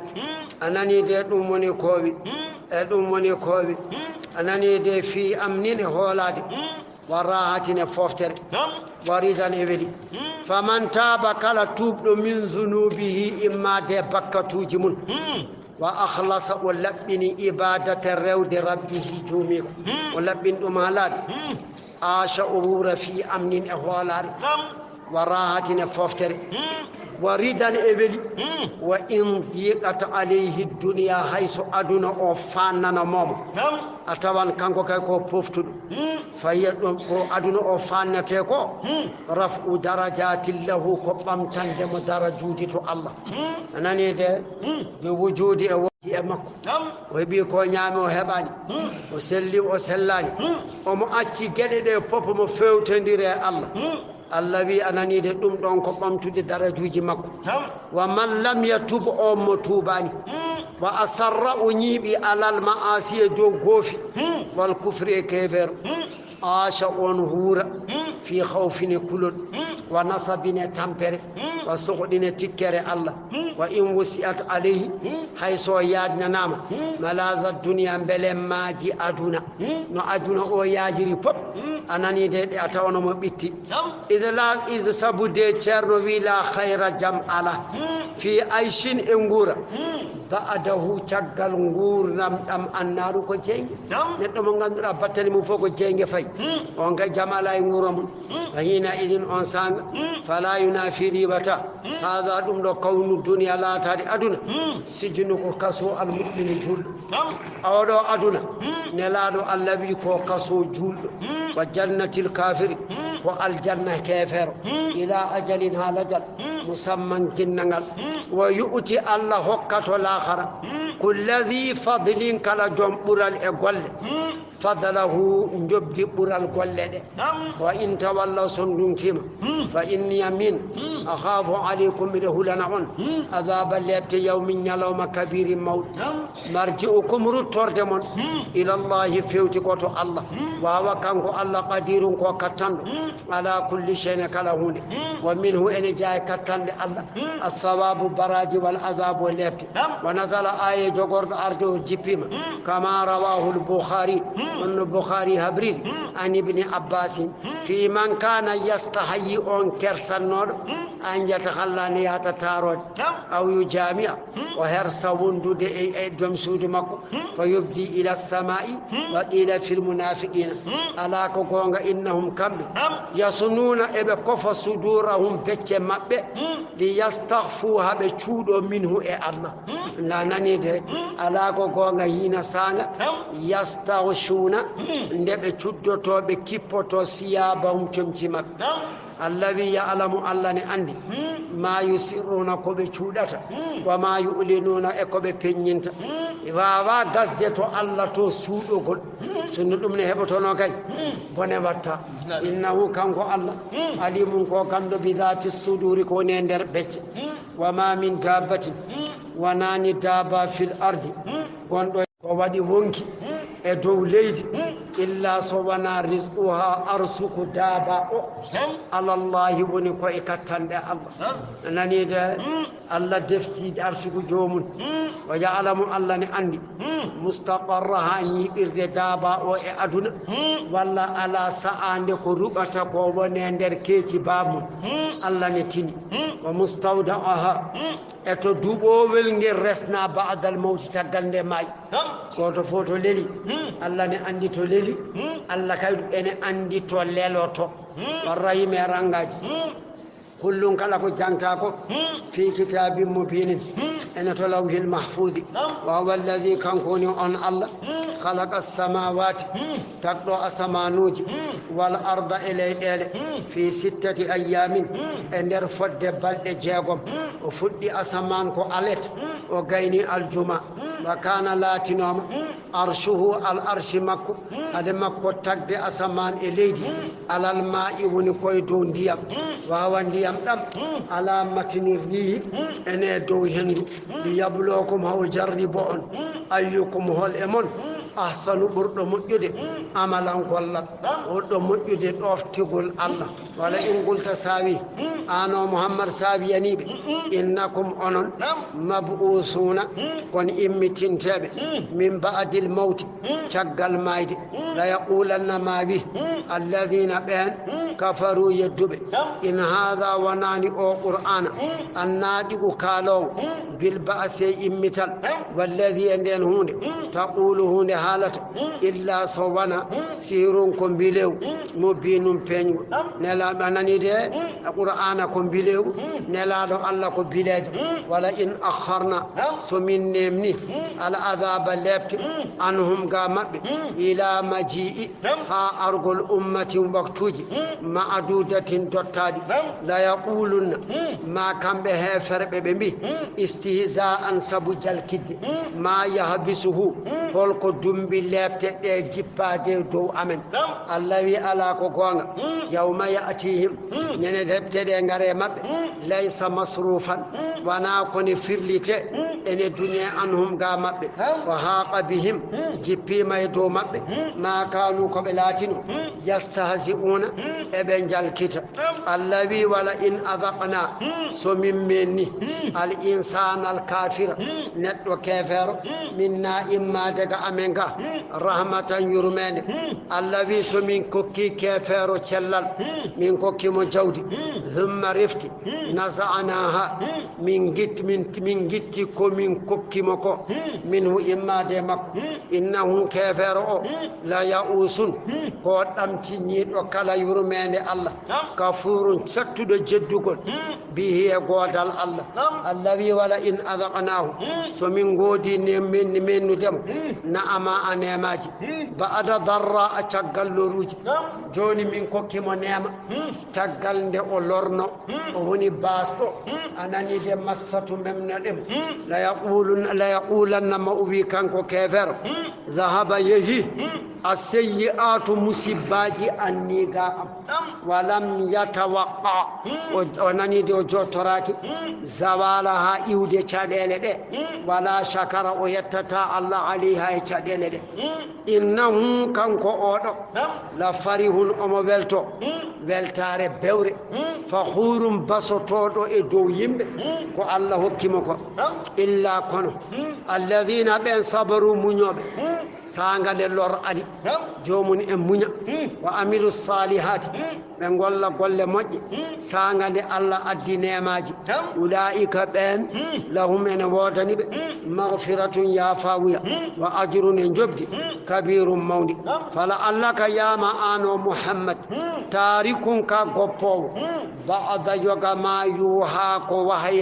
A nani de, ɗum woni koowi. E ɗum woni koowi. A nani de, fii amnin, e hoolaade. Wa rahatin, e foftere. Wa ridan, e weli. Faman taaba, kala tuubɗo, min zunubihi, immaade e bakkatuuji mum. Wa akhlasa, o laɓɓini, ibadata, rewde, rabbihi, duumiiko. O laɓɓini ɗum haa laaɓi. Aasha, o wuura, fii amnin, e hoolaare. Wa rahatin, e foftere. Wa ridan, e weli. Wa in diqat alayhi dunya, hay so aduna o fannana mo mo. A tawan kanko kay ko poftuɗo. Fahiya, ɗum ko aduna o fannete ko. Raf'u darajatin lahu, ko ɓamtande mo darajuuji to Allah. A nani de, bi wujudi e wonde e makko. O heɓi ko ñaami, o heɓaani. O selli, o sellaani. Omo acci geɗe ɗe fof mo fewtondire e Allah. Allah wi, a nani de, ɗum ɗon ko ɓamtude darajuuji makko. Wa man lam yatub, on mo tuubaani. Wa asarra, o ñiiɓi, alal ma'asi, e dow goofi. Wal kufri, e keefeero. Aasha, on huura, fii khawfin, e kulol, wa nasabin, e tampere, wa sukhtin, e tikkere Allah, wa in wusi'at alayhi, hay so yaajnanaama, malaza dunya, mbelemaaji aduna, no aduna o yaajiri pop, a nani de, ɗe a tawano mo ɓitti. Id la, id sabu de, Ceerno wi, la khayra, jam ala, fii ayshin, e nguura, ba'dahu, caggal nguurndam ɗam, annaaru, ko jeynge. Neɗɗo mo ngannduɗaa battane mum fof ko jeynge fayi. On kay jam alaa e nguura mum. Wa hiina idin, on saanga, fala yunafi, riiwata. Haada, ɗum ɗo, kawnu dunya, laataade aduna. Sijnu, ko kaso, al mu'mini, juulɗo. Awa ɗo aduna, Nelaaɗo Allah wi ko kaso juulɗo. Wa jannatil kafiri, ko aljanna keefeero. Ila ajalin, haa lajal. Musamman, ginnangal. Wa yu'ti, Allah hokkato laakhara. Kulli dhi fadlin, kala joom ɓural e golle. fadlahu, njoɓdi ɓural golle ɗe. Naam. Wa in tawallaw, so ndunkiima, hmm, fa inni, min, hmm, akhafu alaykum, miɗo hulana on, hmm, adhaba leɓte, yawmin, ñalawma, kabirin, mawɗo. Naam. Marji'ukum, ruttorde mon, hmm, ilallahi, fewti ko to Allah. Hmm. Wa huwa, kanko Allah, qadirun, ko kattanɗo, hmm, ala kulli shay'in, kala huunde. Hmm. Wa minhu, ene jeyaa e kattanɗe Allah, hmm, as-sawabu, baraaji, wal azabu, e leɓte. Naam. Wa nazala, aaye jogorɗo arde o jippiima. Hmm. Kama rawahul Bukhari, hmm, honno Bukhari habriri, hmm, an Ibni Abbasin, hmm, fi man kana yastahyi, on kersannooɗo, hmm, an yatakhalla, ne yahata taaroode, naam, aw yujami'a, hmm, o hersa wondude e, e joom suudu makko, hmm, fa yufdi ila samai, hmm, wa qila fil munafiqina, hmm, ala ko goonga, innahum, kamɓe, naam, yasununa, eɓe kofa, sudurahum, becce maɓɓe, hmm, li yastahfu, haa ɓe cuuɗo, minhu, e Allah. Hmm. Na nani de, hmm, ala ko goonga, hiina saanga, naam, yastahshuna, hmm, nde ɓe cuddotoo, ɓe kippotoo, siyabahum, comci maɓɓe. Naam. Allazi ya'lamu, Allah ne anndi, hmm, ma yusirruna, ko ɓe cuuɗata, hmm, wa ma yu'linuna, e ko ɓe peññinta. Hmm. Waawa gasde to Allah to suuɗogol. Hmm. Sinno ɗum ne heɓotono kay, hmm, bone watta. Naam. Innahu, kanko Allah, hmm, alimun, ko ganndo, bi dhati suduri, ko woni e nder becce. Hmm. Wa ma min dabbatin, hmm, wonaani daaba, fil ardi, hmm, gonɗo ko waɗi wonki, hmm, e dow leydi, hmm, illa so wonaa rizquha, arsuku daaba o, hmm, alallahi, woni ko e kattanɗe Allah. Hmm. Nani de, hmm, Allah defti arsuku joomum. Hmm. Wa ya'lamu, Allah ne anndi, hmm, mustaqarraha, yiɓirde daaba o e aduna, hmm, walla ala sa'aande ko ruɓata ko woni e nder keeci baabum. Hmm. Allah ne tini. Hmm. Wa mustawda'aha, hmm, e to duɓoowel ngel resna, ba'dal mawti, caggal nde maayi. Naam. Gooto fof to leli. Hmm. Allah ne anndi to leli. Hmm. Allah kay ene anndi to leloto. Hmm. Warra yimɓe rangaaji. Hmm. Kullum kala ko jangta ko, hmm, fi kitabin mubinin. Hmm. Ene to lawhil mahfuudi. Naam. Wa huwa alladhi, kanko woni on Allah, hmm, khalaqa samawati, hmm, tagɗo asamanuuji, hmm, wal arda, e leyɗeele, hmm, fi sittati ayyamin, hmm, e nder fodde balɗe jeegom. Hmm. O fuɗɗi asamaan ko alet, hmm, o gayni aljuma. Hmm. Wa kana, laatinooma, hmm, arshuhu, al arshi makko, hmm, hade makko tagde asamaan e leydi, hmm, alal ma'i, woni koye dow ndiyam. Hmm. Wa huwa, ndiyam ɗam, hmm, ala matni rihi, hmm, ene dow henndu. Hmm. Li yabluwakum, haa o jarribo on. Hmm. Ayyukum, hol e mon, hmm, ahsanu, ɓurɗo moƴƴude, hmm, amalan, gollal, hmm, ɓurɗo moƴƴude ɗoftigol Allah. Wala in qulta, sa wi, hmm, an o Muhammad, sa wiyanii ɓe, hmm, innakum, onon, naam, mab'usuuna, hmm, kon immitinteeɓe, hmm, min ba'dil mawti, hmm, caggal maayde. Hmm. La yaqulanna, ma wi, hmm, alladhina, ɓeen, hmm, kafaru, yedduɓe, naam, in haadha, wonaani o Qur'aana, hmm, an naatiqu, kaaloowo, hmm, bil ba'si, e immital, naam, walladhi, e ndeen huunde, hmm, taqulu, huunde haalata, hmm, illa so wona, hmm, sihrun, ko mbilew, hmm, mubinun, peeñngu. Naam. Nelaaɗo, a nanii de, hmm, Qur'aana ko mbilew, hmm, Nelaaɗo Allah ko bileejo. Hmm. Wala in akharna, naam, so min neemni, hmm, al adhaba, leɓte, hmm, anhum, ga maɓɓe, hmm, ila maji'i, naam, haa argol ummatin, waktuuji, hmm, ma'dudatin, dottaaɗi. Naam. La yaqulunna, hmm, ma kamɓe heeferɓe ɓe mbi, hmm, istihza'an, sabu jalkidde, hmm, ma yahbisuhu, hmm, holko dumbi leɓte ɗe jippaade dow amen. Naam. Allah wi, alaa ko goonga. Hmm. Yawma ya'tihim, hmm, ñande leɓte ɗe ngare maɓɓe. Hmm. Laysa masrufan, hmm, wonaa ko ne firlite, hmm, ene duñe anhum ga maɓɓe. Naam. Wa haqa bihim, hmm, jippiima e dow maɓɓe, hmm, ma kanu, ko ɓe laatino, hmm, yastahzi'una, hmm, eɓe jalkita. Naam. Allah wi, wala in adhaqna, hmm, so min meenni, hmm, al insana, al kafira, hmm, neɗɗo keefeero, hmm, minna, immaade ga amen ga, hmm, rahmatan, yurmeende. Hmm. Allah wi, so min kokki keefeero cellal, hmm, min kokki mo jawdi, hmm, thumma, refti, hmm, naza'naha, hmm, min gitti, min, min gitti ko min kokki mo ko, hmm, minhu, immaade e makko, hmm, innahu, keefeero o, hmm, la ya'usun, hmm, ko ɗamtiniiɗo kala yurmeende Allah. Naam. Kafuurun, sattuɗo jeddugol, hmm, bihi, e goodal Allah. Naam. Allah wi, wala in adhaqnahu, hmm, so min ngoodi ne, min, mennude mo, hmm, na'ama, a neemaaji, hmm, ba'da darra, a caggal loruuji. Naam. Jooni min kokki mo neema, hmm, caggal nde o lorno, hmm, o woni baasɗo. Hmm. A nanii de, massatu, memnoɗen mo. Hmm. La yaqulun-, la yaqulanna, ma o wi, kanko keefeero, hmm, dhahaba, yehi. Hmm. As-sayyi'atu, musibbaaji anni ga am. Wa lam yatawaqqa, o, o nani de o jottoraaki. Zawala, haa iwde caɗeele ɗe. Wala shakara, o yettata Allah alayha e caɗeele ɗe. Innahu, kanko oɗo, la farihun, omo welto. Weltaare bewre. Fakhurun, basotooɗo e dow yimɓe ko Allah hokki mo ko. Illa kono, alladhina, ɓen, sabaru, muñooɓe, saanga nde lor ari, joomum en muña. Wa amilu salihati, ɓe golla golle moƴƴe, saanga nde Allah addi neemaaji. Ulaa'ika, ɓeen, lahum, ene woodani ɓe, maghfiratun, yaafawuya, wa ajrun, e njoɓdi, kabirun, mawndi. Fala allaka, yaama aan o Muhammad, taarikun, ka goppoowo, ba'da, yoga ma, yuuhaa, ko wahaya.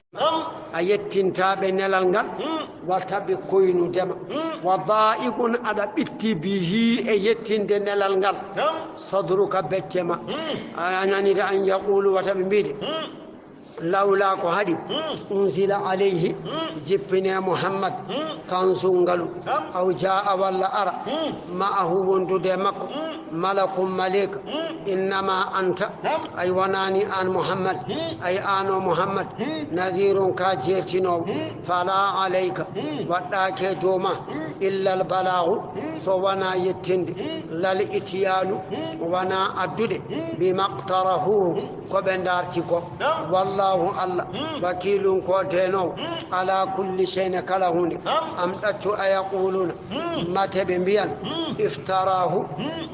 A yettintaa ɓe nelal ngal, wata ɓe koynudema. Wa daa'iqun, aɗa ɓitti, bihi, e yettinde nelal ngal, sadruka, becce ma. A nani de, an yaqulu, wata ɓe mbiide, lawla, ko haɗi, unzila alayhi, jippine Muhammad, kanzun, ngalu, aw jaa'a, walla ara, ma'ahu, wondude e makko, malakun, maleeka. Innama anta, ay wonaani aan Muhammad, ay aan o Muhammad, nadhirun, ka jeertinoowo. Fala alayka, waɗɗaake dow ma, illa al balaagu, so wonaa yettinde, lal ityaanu, wonaa addude, bimaqtarahu, ko ɓe ndaarti ko. Wallahu, Allah, wakilun, ko deenoowo, ala kulli shay'in, kala huunde. Am ɗaccu, a yaquluna, mate ɓe mbiyan, iftarahu,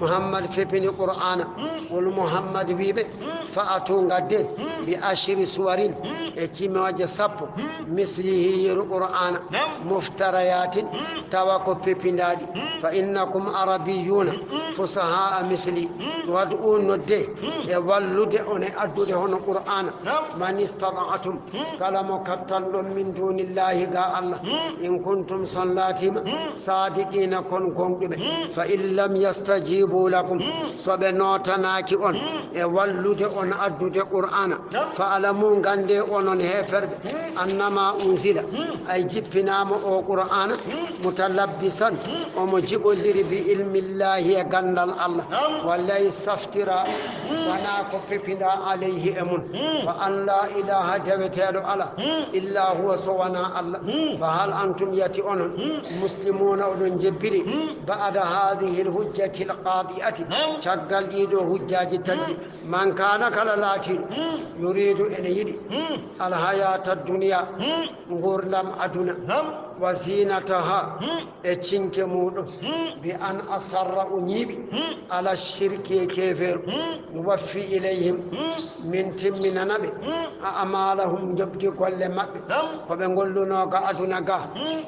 Muhammad fepini Qur'aana. Qul, Muhammad, wiiɓe, fa'atu, ngadde, bi ashri suwarin, e cimooje sappo, mislihi, yeru Qur'aana, muftarayatin, tawa ko pepindaaɗi. Fa innakum arabiyuna fusahaa misli. Wad'u, nodde, e wallude on e addude hono Qur'aana. Man istata'tum, kala mo kattanɗon, min dunillahi, ga Allah. In kuntum, so on laatiima, sadiqina, kon gonɗuɓe. Fa in lam yastajibu lakum, so ɓe nootanaaki on e wallude on addude Qur'aana, fa alamu, nganndee onon heeferɓe, annama unzila, ay jippinaama o Qur'aana, mutalabbisan, omo jiɓondiri, bi ilmillahi, e ganndal Allah. Wa laysa iftira, wonaa ko pepinda, alayhi, e mum. Wa an la ilaha, deweteeɗo alaa, illa huwa, so wonaa Allah. Fa hal antum, yati onon, muslimuna, oɗon jebbiri, ba'da hadhihi al hujjati al qati'ati, caggal ɗiɗo hujjaaji tati. Man kana, kala laatiiɗo, yuridu, ene yiɗi, al hayata ad dunya, nguurndam aduna, wa zinataha, e cinke muuɗum, bi an asarra, o ñiiɓi, ala shirki, e keefeeru, nuwaffi ilayhim, min timminana ɓe, a'malahum, njoɓdi golle maɓɓe, ko ɓe ngollunoo ga aduna ga,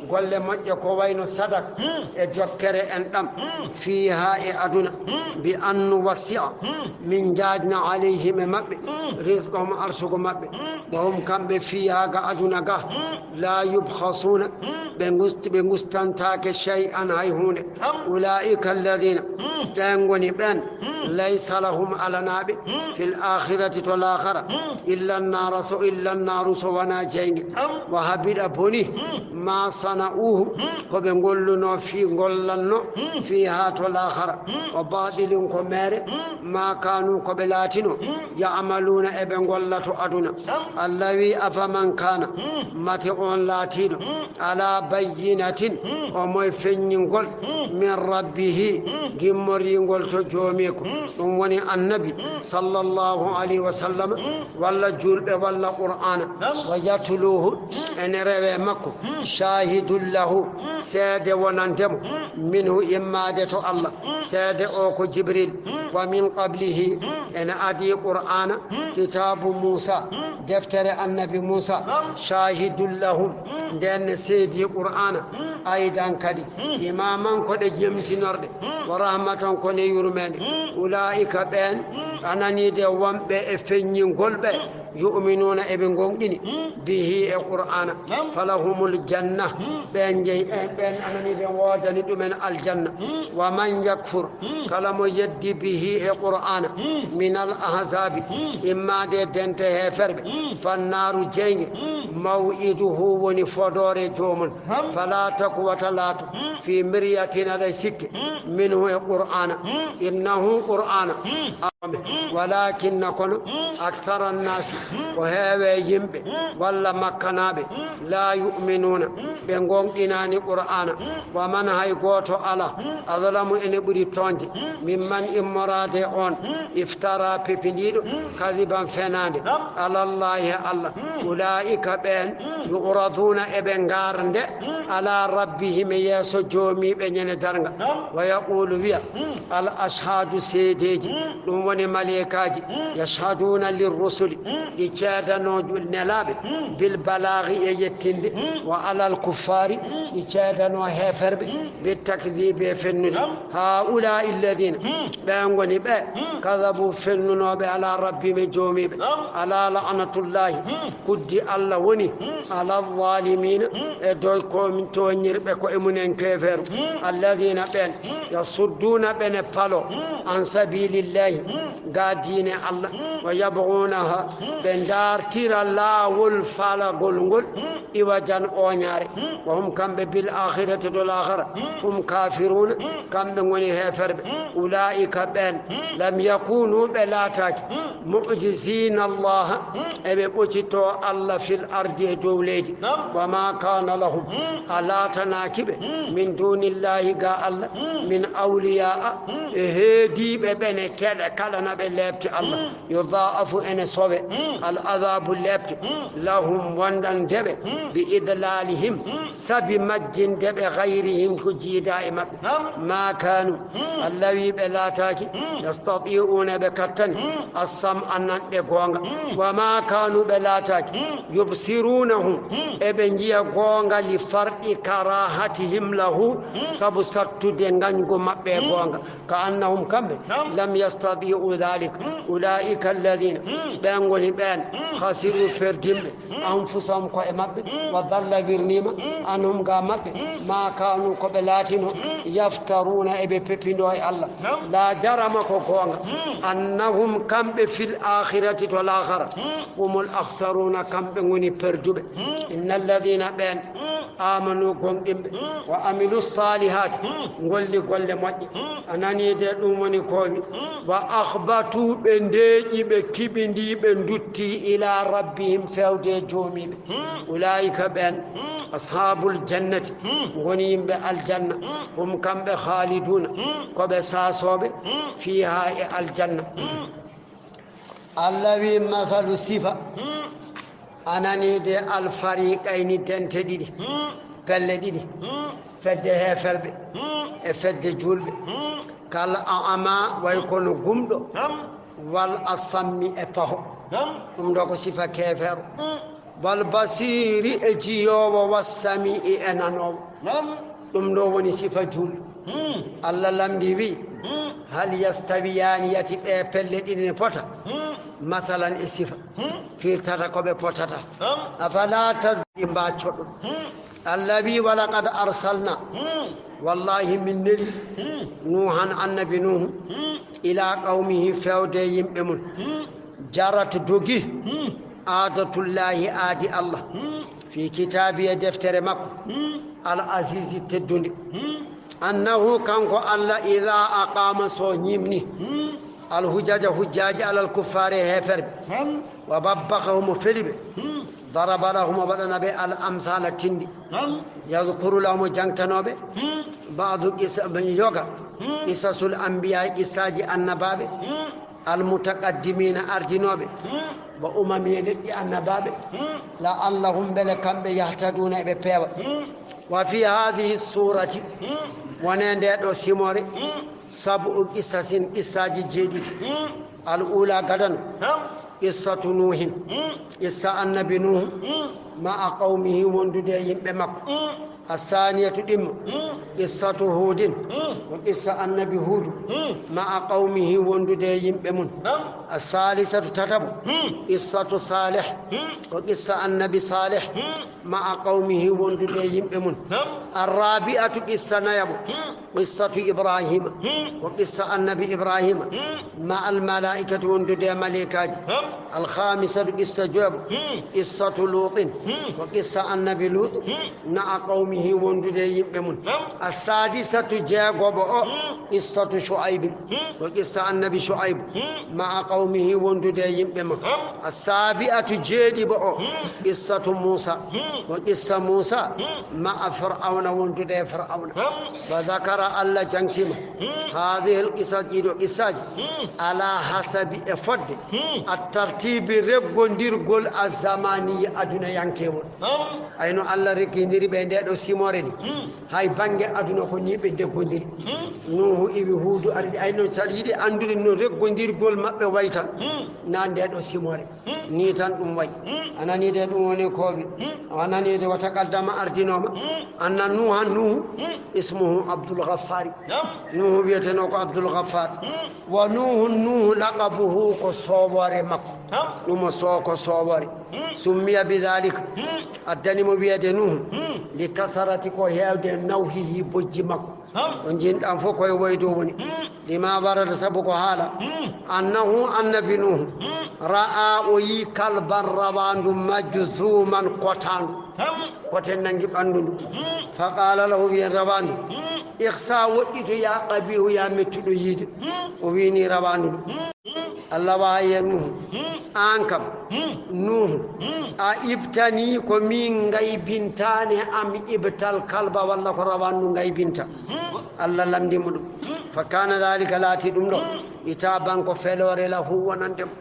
golle moƴƴe ko wayno sadak e jokkere en ɗam, fiiha, e aduna, bi an nuwassi'a, min njaajna, alayhim, e maɓɓe, rizqahum, arsugo maɓɓe, wa hum, kamɓe, fiiha, ga aduna ga, la yubkhasuna, ɓe gust-, ɓe gustantaake shay'an, hay huunde. Ulaa'ika alladhina, ɓen ngoni ɓen, laysa lahum, alanaaɓe, fil akhirati, to laakara, illa an-naaru, so, illa an-naaru, so wonaa jeynge. Wa habita, boni, ma sana'uhu, ko ɓe ngollunoo, fii, ngollanno, fiiha, to laakara. Wa batilun, ko meere, ma kaanu, ko ɓe laatino, ya'maluuna, eɓe ngolla to aduna. Allah wi, afaman kana, mate on laatiiɗo, ala bayyinatin, omo e feññingol, min rabbihi, gimmoringol to joomiiko, ɗum woni annabi, sallallahu alayhi wa sallam, walla julɓe, walla Qur'aana, wa yatluhu, ene rewe makko, shahidun lahu, seede wonande mo, minhu, immaade to Allah, seede o ko Jibril, wa min qablihi, ene adii Qur'aana, kitaabu Muusa, deftere annabi Muusa, shahidun lahum, nden ne seedii Qur'aana, aydan kadi, imaman, ko ɗe jemtinorɗe, wa rahmatan, ko ne yurmeende. Ulaa'ika, ɓeen, ananiide wonɓe e feññingol ɓe, yu'minuuna, eɓe ngoonɗini, bihi, e Qur'aana, falahumul janna, ɓeen jeyi, en ɓeen ananiide woodani ɗumen aljanna. Wa man yakfur, kala mo yeddi, bihi, e Qur'aana, minal ahzaabi, immaade e dente heeferɓe, fannaaru, jeynge, Maw'iduhu woni fodoore joomum. Naam. Fala taku wata laatu. Hmm. Fi miryatin aɗa sikke. Hmm. Minhu e Qur'aana. Hmm. Innahu Qur'aana. Hmm. Amen. Hmm. Walakinna kono. Hmm. Akthara nnaasi. Hmm. Ko heewe yimɓe. Hmm. Walla makkanaaɓe. Hmm. La yu'minuuna. Hmm. Ɓe gonɗinaani Qur'aana. Hmm. Wa man hay gooto alaa. Hmm. Azlamu ene ɓuri tooñde. Hmm. Mimman immoraade on. Hmm. Iftara pepindiiɗo. Hmm. Kadiban fenaande. Naam. Alallahi e Allah. Hmm. Ulaa'ika ɓeen. Hmm. Yu'raduuna eɓe ngarde. Hmm. Ala rabbihim yeeso joomiiɓe ñande darnga. Naam. Wa yaqulu wiya. Hmm. Al ashhadu seedeeji. Hmm. Ɗum woni maleykaaji. Hmm. Yashhaduuna lirrusuli. Hmm. Ɗi ceedanoo nelaaɓe. Hmm. Bil balaagi e yettinde. Hmm. Wa alal kuffaari. Hmm. Ɗi ceedanoo heeferɓe. Hmm. Bi takdiibi e fennude. Naam. Haa'ulaa'i alladhiina. Hmm. Ɓee ngoni ɓe. Hmm. Kadhabu fennunooɓe ala rabbihim e joomiiɓe. Naam. Ala la'natullahi. Hmm. Kuddi Allah woni. Hmm. Ala zaalimiina. Hmm. E dow ko tooñirɓe ko e mumen keefeeru. Hmm. Alladhiina ɓeen. Hmm. Yasudduuna ɓene palo. Hmm. An sabilillahi. Hmm. Ga diine Allah. Hmm. Wa yabghuunaha. Hmm. Ɓe ndartira laawol falagol ngol. Hmm. Iwajan ooñaare. Hmm. Wa hum kamɓe bil aakhirati to laakhara. Hmm. Hum kaafiruuna. Hmm. Kamɓe ngoni heeferɓe. Hmm. Ulaa'ika ɓeen. Hmm. Lam yakuunu ɓe laataaki. Hmm. Mu'jiziina Allaha. Hmm. Eɓe ɓocitoo Allah fil ardi e dow leydi. Naam. Wa ma kaana lahum. Hmm. A laatanaaki ɓe. Hmm. Min duunillahi ga Allah. Hmm. Min awliyaa. Hmm. E heediiɓe ɓene keɗa kala na ɓe leepte Allah. Hmm. Yudha'afu ene sowe. Hmm. Al adhabu lepte. Hmm. Lahum wondande ɓe. Hmm. Bi idlalihim. Hmm. Sabi majjinde ɓe ghayrihim ko jiida e maɓɓe. Naam. Ma kaanu. Hmm. Allah wi ɓe laataaki. Hmm. Yastati'uuna ɓe kattani. Hmm. As-sam'a nanɗe goonga. Hmm. Wa ma kaanu ɓe laataaki. Hmm. Yubsiruunahu. Hmm. Eɓe njiya goonga li farqi karahatihim lahu. Hmm. Sabu sattude ngañgu maɓɓe e goonga. Ka annahum kamɓe. Naam. Lam yastati'u dhalik. Hmm. Ulaa'ika alladhiina. Hmm. Ɓeen ngoni ɓeen. Hmm. Khasiru perdimɓe. Hmm. Anfusahum ko e maɓɓe. Hmm. Wa dhalla wirniima. Hmm. Anhum ga maɓɓe. Hmm. Ma kaanu ko ɓe laatino. Hmm. Yaftaruuna eɓe pepindoo e Allah. Naam. La jarama ko goonga. Hmm. Annahum kamɓe fil aakhirati to laakhara. Hmm. Humul akhsaruuna kamɓe ngoni perduɓe. Hmm. Inna alladhiina ɓeen. Hmm. Amanu gomɗimɓe. Hmm. Wa amilu saalihaati. Hmm. Golli golle moƴƴe. Hmm. A nanii de ɗum woni ko wi. Hmm. Wa akhbatu ɓe ndeeƴi ɓe kiɓindii ɓe ndutti ila rabbihim fewde e joomiiɓe. Hmm. Ulaa'ika ɓeen. Hmm. Ashaabul jannati. Hmm. Ngoni yimɓe aljanna. Hmm. Hum kamɓe khaaliduuna. Hmm. Ko ɓe saasooɓe. Hmm. Fiiha e aljanna. Hmm. Allah wi masalu sifa. Hmm. A nanii de alfariqayni dente ɗiɗi. Hmm. Pelle ɗiɗi. Hmm. Fedde heeferɓe. Hmm. E fedde juulɓe. Hmm. Kal a'ma way kono gumɗo. Naam. Wal asammi e paho. Naam. Ɗum ɗo ko sifa keefeero. Hmm. Wal basiiri e jiyoowo, was sami'i e nanoowo. Naam. Ɗum ɗo woni sifa juulɗo. Hmm. Allah lamndi wi, hmm, hal yastawiyaani, yati ɓe pelle ɗiɗi ne pota? Hmm. Masalan e sifa. Hmm. Firtata ko ɓe potata. Naam. Afala taz-, ɗi mbaa coɗɗo. Hmm. Allah wi, walaqad arsalna. Hmm. Wallahi min neli. Hmm. Nuuhan annabi Nuuhu. Hmm. Ila qawmihi fewde yimɓe mum. Hmm. Jarat dogi. Hmm. Aadatullahi aadi Allah. Hmm. Fi kitaabi e deftere makko. Hmm. Al azizi teddunde. Hmm. Annahu kanko Allah ida aqama so ñimni. Hmm. Al hujaja hujjaji alal kuffari e heferɓe. Hmm. Wa babbaka homo feli ɓe. Hmm. Daraba lahum o waɗana ɓe al amsala tindi. Hmm. Yadkuru lahum o jangtanoɓe. Hmm. Ba'du qissa yoga. Hmm. Qissasul anbiya qissaji annabaɓe. Hmm. Al mutaqaddimina ardinoɓe. Hmm. Wa umami e leƴƴi annabaɓe. Hmm. La'allahum mbele kamɓe yahtaduna eɓe peewa. Hmm. Wa fi hadhihi surati. Hmm. Wone nde ɗo simore. Hmm. Sab'u qissasin qissaji jeeɗiɗi. Hmm. Al ula gadano. Hmm. Qissatu Nuuhin. Hmm. Qissa annabi Nuuhu. Hmm. Ma'a qawmihi wondude e yimɓe makko. Hmm. Assaniyatu ɗimmo. Hmm. Qissatu Huudin. Hmm. Ko qissa annabi Huudu. Hmm. Ma'a qawmihi wondude e yimɓe mum. Naam. Assalisatu tataɓo. Hmm. Qissatu Saalih. Hmm. Ko qissa annabi Saalih. Hmm. Ma'a qawmihi wondude e yimɓe mum. Naam. Arrabi'atu qissa nayaɓo. Hmm. Qissatu Ibrahima. Hmm. Ko qissa annabi Ibrahima. Hmm. Ma'al malaa'ikati wondude e maleykaaji. Naam. Alkhamisatu, qissa joweeɓo. Qissatu Luutin. Ko qissa annabi Luutu. Ma'a qawmihi, wondude e yimɓe mum. Assadisatu, jeegoɓo o. Qissatu Shu'aybin. Ko qissa annabi Shu'aybu. Ma'a qawmihi, wondude e yimɓe mum. Assabi'atu, jeeɗiɓo o. Qissatu Muusa. Ko qissa Muusa. Ma'a Fir'awna, wondude e Fir'awna. Wa dhakara, Allah jangtima. Haadihil qisas, ɗiɗo qissaaji. Ala hasabi, e fodde. At-tartibi, reggondirgol, az-zamani, adunayankewol. Ay no Allah reggindiri ɓe nde ɗo simoore ni. Hay bannge aduna ko ni ɓe deggondiri. Nuuhu iwi, Huudu ardi. Ay no saɗa yiɗi anndude no reggondirgol maɓɓe wayi tan. Na nde ɗo simoore. Ni tan ɗum wayi. A nanii de ɗum woni kooɓe. A nanii de wa taqaddama ardinooma. Anna Nuuhan, Nuuhu, ismuhu Abdul Ghaffari. Nuuhu wiyetenoo ko Abdul Ghaffar. Wa Nuuhu, Nuuhu laqabuhu ko soowoore makko. Ɗum o soo ko soowoore. Summiya bi dhalika. Addani mo wiyeede Nuuhu. Li kasarati, ko heewde nawhihi bojji makko. Ko njiɗɗaa fof koye woyde woni. Lima warada, sabu ko haala. Annahu, annabi Nuuhu. Ra'a, o yii kalban, rawaandu, majzuman, kotaandu. Koten nangi ɓanndu ndu. Fa qaala lahu, wiyen rawaandu. Ikhsa, woɗɗito, ya qabihu, ya mettuɗo yiide. O wiini rawaandu ndu. Allah waawi en Nuuhu. Aan kam, Nuuhu, a ibtani, ko min ngaybintaane am ibtal kalba, walla ko rawaandu ngaybinta? Allah lamndi mo ɗum. Fa kana dhalika, laati ɗum ɗo, itaban, ko feloore, lahu, wonande mo.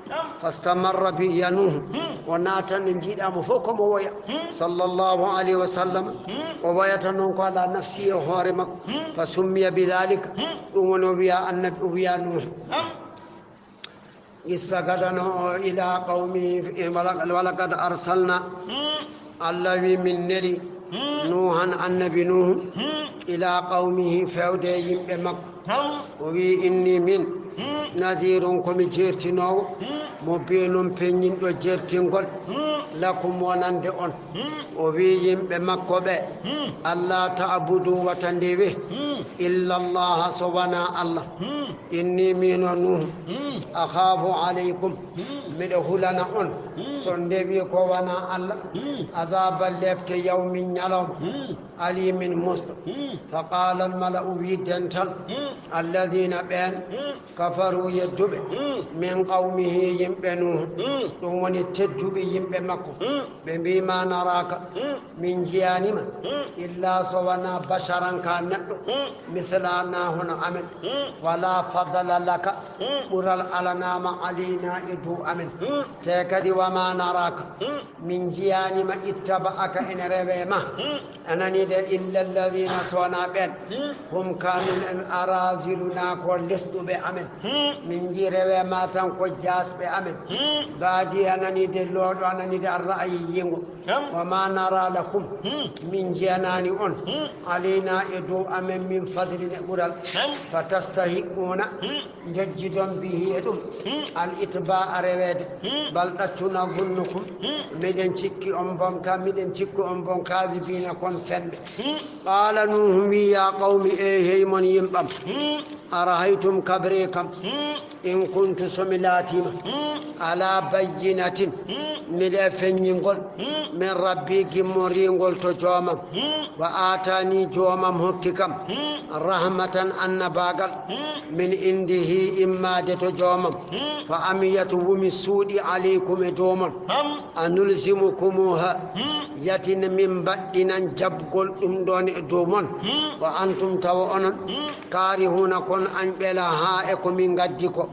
Fastamarra bi, ya Nuuhu, o naatan no njiiɗaa mo fof ko mo woya. Sallallahu alayhi wa sallam. O woyata noon ko ala nafsi, e hoore makko. Fa summiya bi dhalika, ɗum woni o wiya annabi, o wiya Nuuhu. Qissa gadano o, ila qawmihi, wala-, walaqad arsalna, Allah wi min neli, Nuuhan, annabi Nuuhu, ila qawmihi, fewde e yimɓe makko. O wi inni min, nadhirun, ko mi jeertinoowo, mubinun, peññinɗo jeertingol, lakum, wonande on. O wi yimɓe makko ɓe, alla ta'budu, wata ndewe, illa Allaha, so wonaa Allah. Inni, miin o Nuuhu, akhafu alaykum, miɗo hulana on, so ndewi ko wonaa Allah, adhaba, lepte, yawmin, ñalawma, alimin, musɗo. Fa qaala al mala'u, wi dental, alladhina, ɓeen, kafaru, yedduɓe, min qawmihi, yimɓe Nuuhu, ɗum woni tedduɓe yimɓe makko, ɓe mbi, ma naraka, min njiyaani ma, illa so wonaa basharan, ka neɗɗo, mislana, hono amen, wala fadla laka, ɓural alanaama, alayna, e dow amen, te kadi, wa ma naraka, min njiyaani ma, ittaba'aka, ene rewe ma, a nanii de, illa alladhina, so wonaa ɓeen, hum, kanun, en, araziluna, ko lesɗuɓe amen, min njii rewe ma tan ko jaasɓe amen, baadi, a nanii de, looɗo, a nanii de, arra'ayi, yiingo. Wa ma nara lakum, min njiyanaani on, alayna, e dow amen, min fadlin, e ɓural, fa tastahiquna, njejjidon, bihi, e ɗum, al itba'a, reweede, bal, ɗattu, nazunnukum, miɗen cikki on bon ka, miɗen cikki on bon, kadhibina, kon fenɓe. Qaala Nuuhu wi, ya qawmi, e hey mon yimɓam, arahaytum, kabree kam, in kuntu, so mi laatiima, ala bayyinatin, miɗo e feññingol, min rabbi, gimmoriingol to joomam, wa aataani, joomam hokki kam, rahmatan, annabaagal, min indihi, immaade to joomam, fa amiyat, wumi, suuɗi, alaykum, e dow mon, anulzimukumuha, yati min mbaɗɗinan jaɓgol ɗum ɗoon e dow mon, wa antum, tawa onon, karihuna, kon añɓe, laha, e ko min ngaddi ko.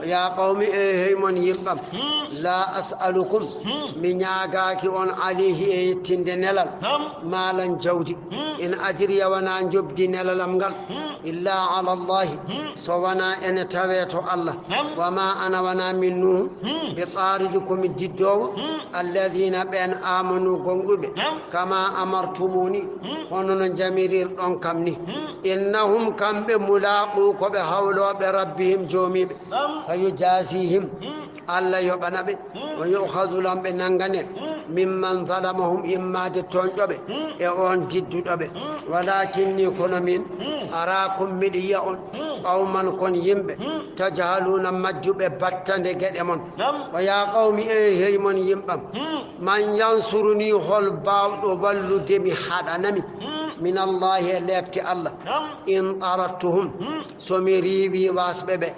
Ya qawmi, e hey mon yimɓam, la as'alukum, mi ñaagaaki on, alayhi, e yettinde nelal, maalan, jawdi, in ajriya, wonaa njoɓdi nelalam ngal, illa ala Allahi, so wonaa ene tawee to Allah, wa ma ana, wonaa min Nuuhu, bi taaridi, ko mi diddoowo, alladhina, ɓeen, amanu, gonɗuɓe, kama amartumuni, hono no njamirirɗon kam ni. Innahum, kamɓe, mulaqu, ko ɓe hawlooɓe, rabbihim, joomiiɓe. Fa yujazihim, Allah yoɓana ɓe. Wa yu'khadhu lahum, ɓe nanngane, mimman zalamahum, immaade tooñɗo ɓe, e on didduɗo ɓe. Walakinni, kono min, arakum, miɗo yiya on, Qawman, kon yimɓe, tajhaluuna, majjuɓe battande geɗe mon. Wa yaa qawmi, ey hey mon yimɓam, man yansuruni, hol baawɗo wallude mi, haɗana mi, min Allahi, e leefti Allah, in tarattuhum, so mi riiwi wasɓe ɓe.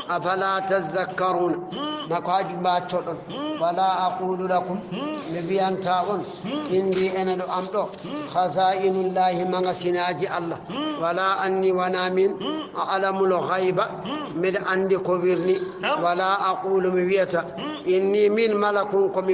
Afala tazakkaruuna, na ko haɗi mbaaccoɗon? Wala aqulu lakum, mi wiyanta on, indi ene ɗo am ɗo, khazainullahi, magasinaaji Allah. Wala anni, wana min, a'lamul ghayba, miɗa anndi ko wirni. Wala aqulu, mi wiyata, inni min malakun, ko mi